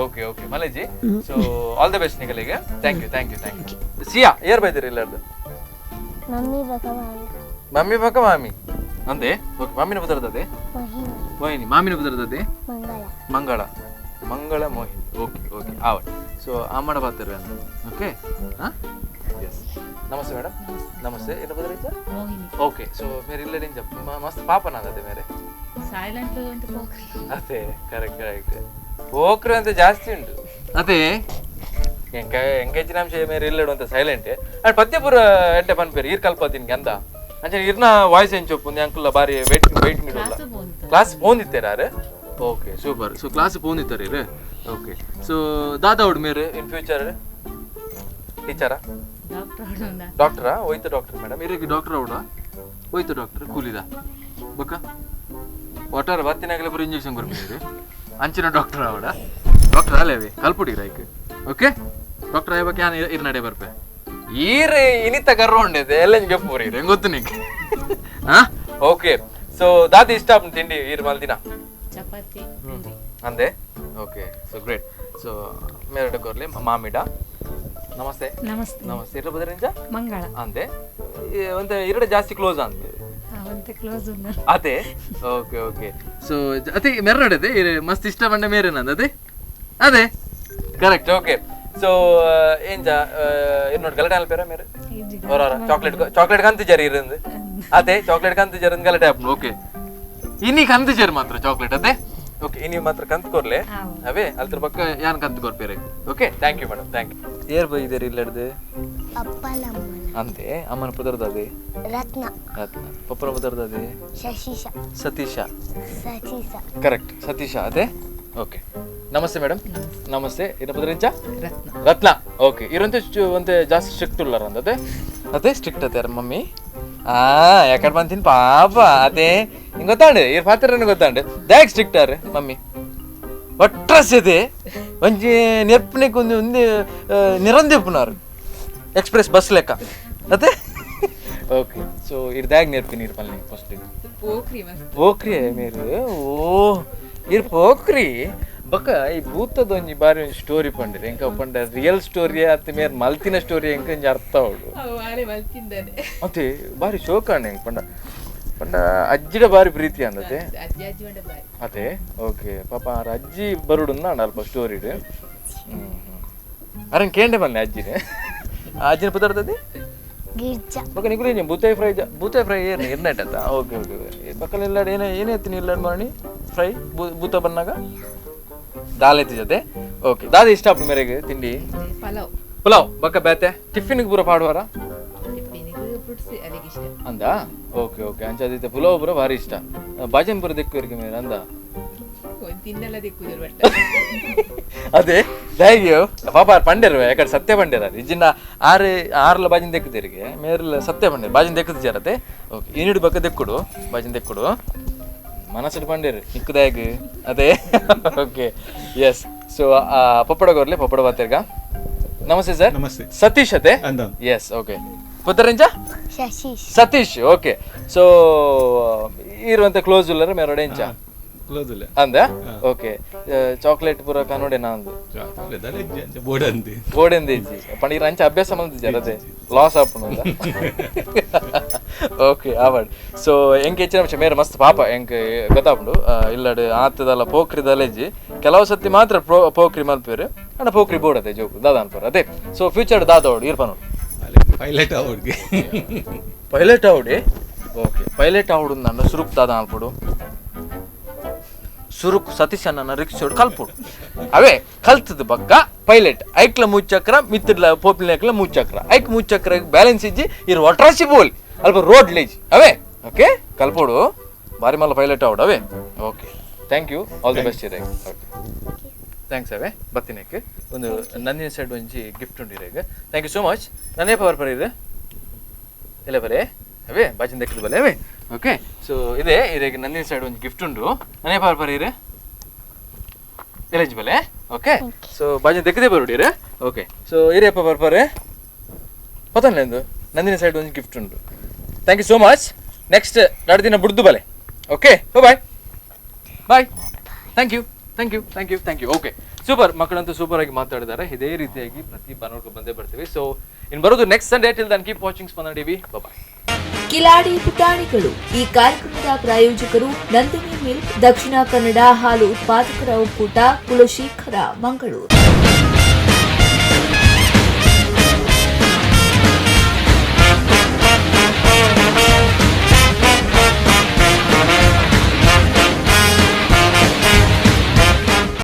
ಓಕೆ ಓಕೆ ಮಲೇಜಿ so all the best ನಿಗಲಿಗೆ. Thank you thank you thank you. Siya ಏರ್ ಬೈದಿರಿ ಇಲ್ಲಾರ್ದು? ಮಮ್ಮಿ ಬಕ ಮಾಮಿ. ಮಮ್ಮಿ ಬಕ ಮಾಮಿ ಅಂದೆ. ಓಕೆ ಮಮ್ಮಿನ ಪುದರ್ದದೆ? ಮೋಹಿನಿ. ಮೋಹಿನಿ. ಮಾಮಿನ ಪುದರ್ದದೆ? ಮಂಗಳ. ಮಂಗಳ ಮಂಗಳ ಮೋಹಿನಿ. ಓಕೆ ಓಕೆ ಆವಟ್. ಸೊ ಆಮಡ ಬಾತಿರ್ವೆ ಓಕೆ. ಹಾಂ ಎಸ್ ನಮಸ್ತೆ ಮೇಡಮ್. ನಮಸ್ತೆ. ಏನು ಬದಲಿಂಚ? ಮೋಹಿನಿ. ಓಕೆ ಸೊ ಮೇರೆ ಇಲ್ಲಡಿಂಚ ಮಸ್ತ್ ಪಾಪನಾದದೆ ಮೇರೆ ಸೈಲೆಂಟ್ ಅಂತ ಪೋಕ್ರಿ. ಅದೇ ಕರೆಕ್ಟ್ ಕರೆಕ್ಟ್ ಪೋಕ್ರಿ ಅಂತ ಜಾಸ್ತಿ ಉಂಟು. ಅದೇ ಎಂಕ ಎಂಕೇಜಿನ ಅಂಶ ಮೇರೆ ಇಲ್ಲಡು ಅಂತ ಸೈಲೆಂಟ್ ಅಂಡ್ ಪದ್ಯಪುರ ಎಂಟೆ ಪನ್ಪೇರು ಈರ್ ಕಲ್ಪತಿನ್ಗೆ ಅಂದ ಅಂಚನೆ ಇರ್ನ ವಾಯ್ಸ್ ಏನ್ ಚೊಪ್ಪು ಅಂಕುಲ್ಲ ಬಾರಿ ವೇಟ್ ವೇಟ್ ನೀಡಲ್ಲ ಕ್ಲಾಸ್ ಪೋಂದಿತ್ತೇರಾರು? Okay super. So class ಪೋಂದಿತ್ತಾರೆ ಇರು. ಓಕೆ ಸೊ ದಾದಾ ಉಡ್ ಮೇರೆ ಇನ್ ಫ್ಯೂಚರ್ ಟೀಚರಾ? ಡಾಕ್ಟರಾ? ಹೋಯ್ತು ಡಾಕ್ಟರ್ ಮೇಡಮ್ ಇರಕ್ಕೆ ಡಾಕ್ಟರ್ ಅವಡ ಹೋಯ್ತು ಡಾಕ್ಟರ್ ಕೂಲಿದ ಬೊಕ್ಕ ವಾಟರ್ ಬತ್ತಿನಾಗಲೇ ಬರೋ ಇಂಜೆಕ್ಷನ್ ಕೊಡ್ಬಿಟ್ಟಿರಿ ಅಂಚಿನ ಡಾಕ್ಟರ್ ಅವಡ ಡಾಕ್ಟರ್ ಅಲ್ಲೇವಿ ಕಲ್ಪುಡಿ ರೈಕ್. ಓಕೆ ಡಾಕ್ಟರ್ ಆಯ್ಬೇಕು ಯಾನ್ ಇರ್ ನಡೆ ಬರ್ಪೆ ಈರ್ ಇನಿತ ಗರ್ವ ಉಂಡಿದೆ ಎಲ್ಲ ಗೆಪ್ಪುರಿ ಹೆಂಗ್ ಗೊತ್ತು ನಿಂಗೆ? ಹಾ ಓಕೆ ಸೊ ದಾದಿ ಇಷ್ಟ ತಿಂಡಿ ಈರ್ ಮಲ್ದಿನ? ಚಪಾತಿ ಅಂದೆ. Okay so great. So ಮೇರಡ ಕೊರ್ಲಿ ಮಾಮಿಡ. Namaste. Namaste. Namaste. ಇರ ಬದರಿಂಜ? ಮಂಗಳ. ಅಂದೆ ಒಂತೆ ಇರಡ ಜಾಸ್ತಿ ಕ್ಲೋಸ್ ಅಂದೆ. ಒಂತೆ ಕ್ಲೋಸ್ ಉಂಡ. ಅದೇ okay okay. So ಅದೇ ಮೆರಡದೆ ಮಸ್ತ್ ಇಷ್ಟ ಬಂಡ ಮೇರೆ ನಂದು ಅದೇ ಅದೇ correct. Okay so ಏಂಜ ಇನ್ನೊಂದು ಗಲಾಟೆ ಅಲ್ಪೇರ ಮೇರೆ ಹೊರ ಚಾಕ್ಲೇಟ್ ಚಾಕ್ಲೇಟ್ ಕಂತು ಜರಿ ಇರಂದು ಅದೇ ಚಾಕ್ಲೇಟ್ ಕಂತು ಜರಂದು ಗಲಾಟೆ ಆಪ್ನು. ಓಕೆ ಇನ್ನಿ ಕಂತು ಜರಿ ಮಾತ್ರ ಚಾಕ್ಲೇಟ್ ಅದೇ. ಓಕೆ ಇನಿ ಮಾತ್ರ ಕಂತು ಕೊರ್ಲೆ ಅವೇ ಅಲ್ತರ ಪಕ್ಕ ಯಾನ್ ಕಂತು ಕೊರ್ಪೇರೆ. Okay thank you madam thank you. ಏರ್ ಬೈದೇರಿ ಇಲ್ಲಡ್ದು? ಅಂತೆ ಅಮ್ಮನ ಪುದರ್ದದೆ? ರತ್ನ. ರತ್ನ. ಪಪ್ಪನ ಪುದರ್ದದೆ? ಶಶಿಶ. ಸತೀಶ. ಸತೀಶ ಕರೆಕ್ಟ್ ಸತೀಶ ಅದೇ. ಓಕೆ ನಮಸ್ತೆ ಮೇಡಮ್. ನಮಸ್ತೆ. ಇನ್ನ ಪುದರಿಂಚ? ರತ್ನ. ರತ್ನ. ಓಕೆ ಇರಂತೆ ಒಂತೆ ಜಾಸ್ತಿ ಸ್ಟ್ರಿಕ್ಟ್ ಉಳ್ಳಾರ ಅಂದದೆ? ಅದೇ ಸ್ಟ್ರಿಕ್ಟ್ ಅದೇ ಮಮ್ಮಿ. ಯಾಕಡೆ ಬಂತೀನಿ ಪಾಪ ಅದೇ ಹಿಂಗೆ ಗೊತ್ತಾಂಡೆ ಇರ್ ಪಾತ್ರ ಗೊತ್ತಾಂಡೆ ದ್ಯಾಕ್ ಸ್ಟ್ರಿಕ್ಟ್ ಆರೆ ಮಮ್ಮಿ ಒಟ್ರಸ್ ಇದೆ ಒಂಜಿ ನೆರ್ಪನೆಕ್ ಒಂದು ಒಂದು ನಿರಂದೆಪ್ಪುನಾರು ಎಕ್ಸ್ಪ್ರೆಸ್ ಬಸ್ ಲೆಕ್ಕ ಅದೇ. ಓಕೆ ಸೊ ಇರ್ ದ್ಯಾಗ್ ನೆರ್ಪಿನಿ ಇರ್ ಪಲ್ನಿ ಫಸ್ಟ್ ಪೋಕ್ರಿ ಮಸ್ತ್ ಪೋಕ್ರಿ ಮೇರು ಓ ಇರ್ ಪೋಕ್ರಿ ಬಕ್ಕ ಈ ಭೂತದ ಒಂಜಿ ಬಾರಿ ಒಂಜಿ ಸ್ಟೋರಿ ಪಂಡಿರಿ ಎಂಕ ಪಂಡ ರಿಯಲ್ ಸ್ಟೋರಿ ಅತ್ತ ಮೇರ್ ಮಲ್ತಿನ ಸ್ಟೋರಿ ಎಂಕ ಒಂಜಿ ಅರ್ಥ ಅವಳು ಮತ್ತೆ ಬಾರಿ ಶೋಕ ಅಣ್ಣ ಹೆಂಗ್ ಪಂಡ ಪಂಡ ಅಜ್ಜಿಡ ಬಾರಿ ಪ್ರೀತಿ ಅಂದತೆ ಅದೇ. ಓಕೆ ಪಾಪ ಅಜ್ಜಿ ಬರುಡು ಅಲ್ಪ ಸ್ಟೋರಿ ಅರಂಗ್ ಕೇಂಡೆ ಬನ್ನಿ ಅಜ್ಜಿನೇ ಅಜ್ಜಿನ ಪದಾರ್ಥದಿ ಗಿರ್ಜಾ. ಬಕ್ಕ ನಿಗುಲಿ ಬೂತಾಯಿ ಫ್ರೈ ಬೂತಾಯಿ ಫ್ರೈ ಏನು ಇರ್ನೈಟ್ ಓಕೆ ಓಕೆ ಬಕ್ಕಲ್ ಇಲ್ಲ ಏನೇ ಏನೇ ಎತ್ತೀನಿ ಇಲ್ಲ ಮಾಡಿ ಫ್ರೈ ಬೂತ ಬನ್ನಾಗ ದಾಲ್ ಐತಿ ಜೊತೆ. ಓಕೆ ದಾದ ಇಷ್ಟ ಆಪ್ ಮೇರೆಗೆ ತಿಂಡಿ? ಪಲಾವ್. ಪಲಾವ್ ಬಕ್ಕ ಬೇತೆ ಟಿಫಿನ್ಗೆ ಪೂರ ಪಾಡುವಾರ ಅಂದ? ಓಕೆ ಓಕೆ ಅಂಚಾದಿತ್ತೆ ಪುಲಾವ್ ಪೂರ ಭಾರಿ ಇಷ್ಟ. ಬಾಜನ್ ಪೂರ ದಿಕ್ಕುವರಿಗೆ ಮೇರೆ ಅಂದ? ಅದೇ thank you ಪಾಪ ಪಂಡ್ಯರು ಯಾಕಡೆ ಸತ್ಯ ಪಂಡ್ಯರ ಇಜಿನ ಆರು ಆರ್ಲ ಬಾಜಿನ ದೆಕ್ಕುದೇರಿಗೆ ಮೇರ್ಲ ಸತ್ಯ ಪಂಡ್ಯರು ಬಾಜಿನ ದೆಕ್ಕುದು ಜರತೆ. ಓಕೆ ಇನಿಡು ಬಕ್ಕ ದೆಕ್ಕುಡು ಬಾಜಿನ ದೆಕ್ಕುಡು ಮನಸ್ಸು ಪಂಡ್ಯರು ನಿಕ್ಕುದಾಗ್ ಅದೇ. Okay yes so ಪಪ್ಪಡ ಗೊರ್ಲೆ ಪಪ್ಪಡ ಬಾತಿರ್ಗ. ನಮಸ್ತೆ ಸರ್. ನಮಸ್ತೆ. ಸತೀಶ್ ಅದೇ? ಎಸ್ ಓಕೆ ಪುತ್ತರಂಜ? ಶಶೀಶ್. ಸತೀಶ್. ಓಕೆ ಸೊ ಇರುವಂತ ಕ್ಲೋಸ್ ಉಲ್ಲರ ಮೇರೋಡೆ ಇಂಚ ಕ್ಲೋಸ್ ಇಲ್ಲ. ಅಂದ ಓಕೆ, ಚಾಕ್ಲೇಟ್ ಪೂರ ಕನ್ನಡ ನಾಂದು. ಚಾಕ್ಲೇಟ್ ಅಲ್ಲ, ಬೋರ್ಡ್ ಅಂದು. ಬೋಡೆಂದ ಇಜ್ಜಿ ಪಂಡ ಇರ್ ಅಂಚ ಅಭ್ಯಾಸ ಮಲ್ತಿಜ್ಜಾರ, ಅದೇ ಲಾಸ್ ಆಪುಂಡು. ಓಕೆ, ಆವಡ್. ಸೊ ಎಂಕ್ ಹೆಚ್ಚಿನ ಅಂಶ ಮೇರೆ ಮಸ್ತ್ ಪಾಪ ಎಂಕ್ ಗೊತ್ತಾಪುಂಡು. ಇಲ್ಲಡ್ ಆತದಲ್ಲ ಪೋಕ್ರಿದಲ್ಲ ಇಜ್ಜಿ, ಕೆಲವು ಸತಿ ಮಾತ್ರ ಪೋಕ್ರಿ ಮಲ್ಪೇರು. ಅಂಡ ಪೋಕ್ರಿ ಬೋರ್ಡ್ ಅದೇ ಜೋಕು ದಾದ ಅನ್ಪರ್ ಅದೇ. ಸೊ ಫ್ಯೂಚರ್ ದಾದ ಓಡು ಇರ್ಪನು? ಪೈಲಟ್ ಅವಡ್ಗೆ. ಪೈಲಟ್ ಆವಡಿ. ಓಕೆ, ಪೈಲಟ್ ಆವಡು ನನ್ನ ಸುರುಕ್ ದಾದ ಅನ್ಪುಡು. ಸುರುಕ್ ಸತೀಶ್ ಅಣ್ಣನ ರಿಕ್ಷೋಡ್ ಕಲ್ಪುಡು ಅವೇ. ಕಲ್ತದ ಬಕ್ಕ ಪೈಲಟ್ ಐಕ್ಲ ಮೂಚಕ್ರ ಮಿತ್ತಿಡ್ಲ ಪೋಪಿನ ಮೂಚಕ್ರ ಐಕ್ ಮೂಚಕ್ರ ಬ್ಯಾಲೆನ್ಸ್ ಇಜ್ಜಿ, ಇರ್ ಒಟ್ರಾಸಿ ಬೋಲ್ ಅಲ್ಪ ರೋಡ್ ಲೇಜ್ ಅವೇ. ಓಕೆ, ಕಲ್ಪೋಡು, ಬಾರಿ ಮಲ್ಲ ಪೈಲಟ್ ಆವಡು ಅವೇ. Okay, thank you, all the best ಇರೇ. ಓಕೆ, thanks ಅವೇ. ಬತ್ತಿನಕ್ಕೆ ಒಂದು ನಂದಿನ ಸೈಡ್ ಒಂಜಿ ಗಿಫ್ಟ್ ಉಂಡು ಇರೇಗ. Thank you so much. ನನ್ನೇ ಪವರ್ ಪರ್ ಇದೆ ಇಲ್ಲ ಬರೇ ಅವೇ ಬಾಜಿನ ದಕ್ಕಿದ ಬಲೆ ಅವೇ. ಓಕೆ, ಸೊ ಇದೆ ಇರೇಗ ನಂದಿನ ಸೈಡ್ ಒಂಜಿ ಗಿಫ್ಟ್ ಉಂಡು. ನನ್ನೇ ಪವರ್ ಪರ್ ಇರೆ ಎಲೆಜ್ ಬಲೆ. ಓಕೆ, ಸೊ ಬಾಜಿನ ದಕ್ಕಿದೆ ಬರುಡಿರೆ. ಓಕೆ, ಸೊ ಇರೇಪ ಬರ್ಪರೆ ಪತನ್ಲೆಂದು ನಂದಿನ ಸೈಡ್ ಒಂಜಿ ಗಿಫ್ಟ್ ಉಂಟು. Thank you so much. Next ಎರಡು ದಿನ ಬುಡ್ದು ಬಲೆ. Okay, bye bye. Thank you, thank you, thank you, thank you. Okay, super. ಮಕ್ಕಳಂತೂ ಸೂಪರ್ ಆಗಿ ಮಾತಾಡಿದ್ದಾರೆ. ಇದೇ ರೀತಿಯಾಗಿ ಪ್ರತಿ ಭಾನುವಾರ ಬಂದೇ ಬರ್ತೀವಿ. ಸೊ ಇನ್ನು ಬರೋದು next Sunday. Till then keep watching Spandana TV. Bye. Kiladi ಪುಟಾಣಿಗಳು ಈ ಕಾರ್ಯಕ್ರಮದ ಪ್ರಾಯೋಜಕರು ನಂದಿನಿ ಮಿಲ್ಕ್, ದಕ್ಷಿಣ ಕನ್ನಡ ಹಾಲು ಉತ್ಪಾದಕರ ಒಕ್ಕೂಟ, ಕುಲಶೇಖರ, ಮಂಗಳೂರು.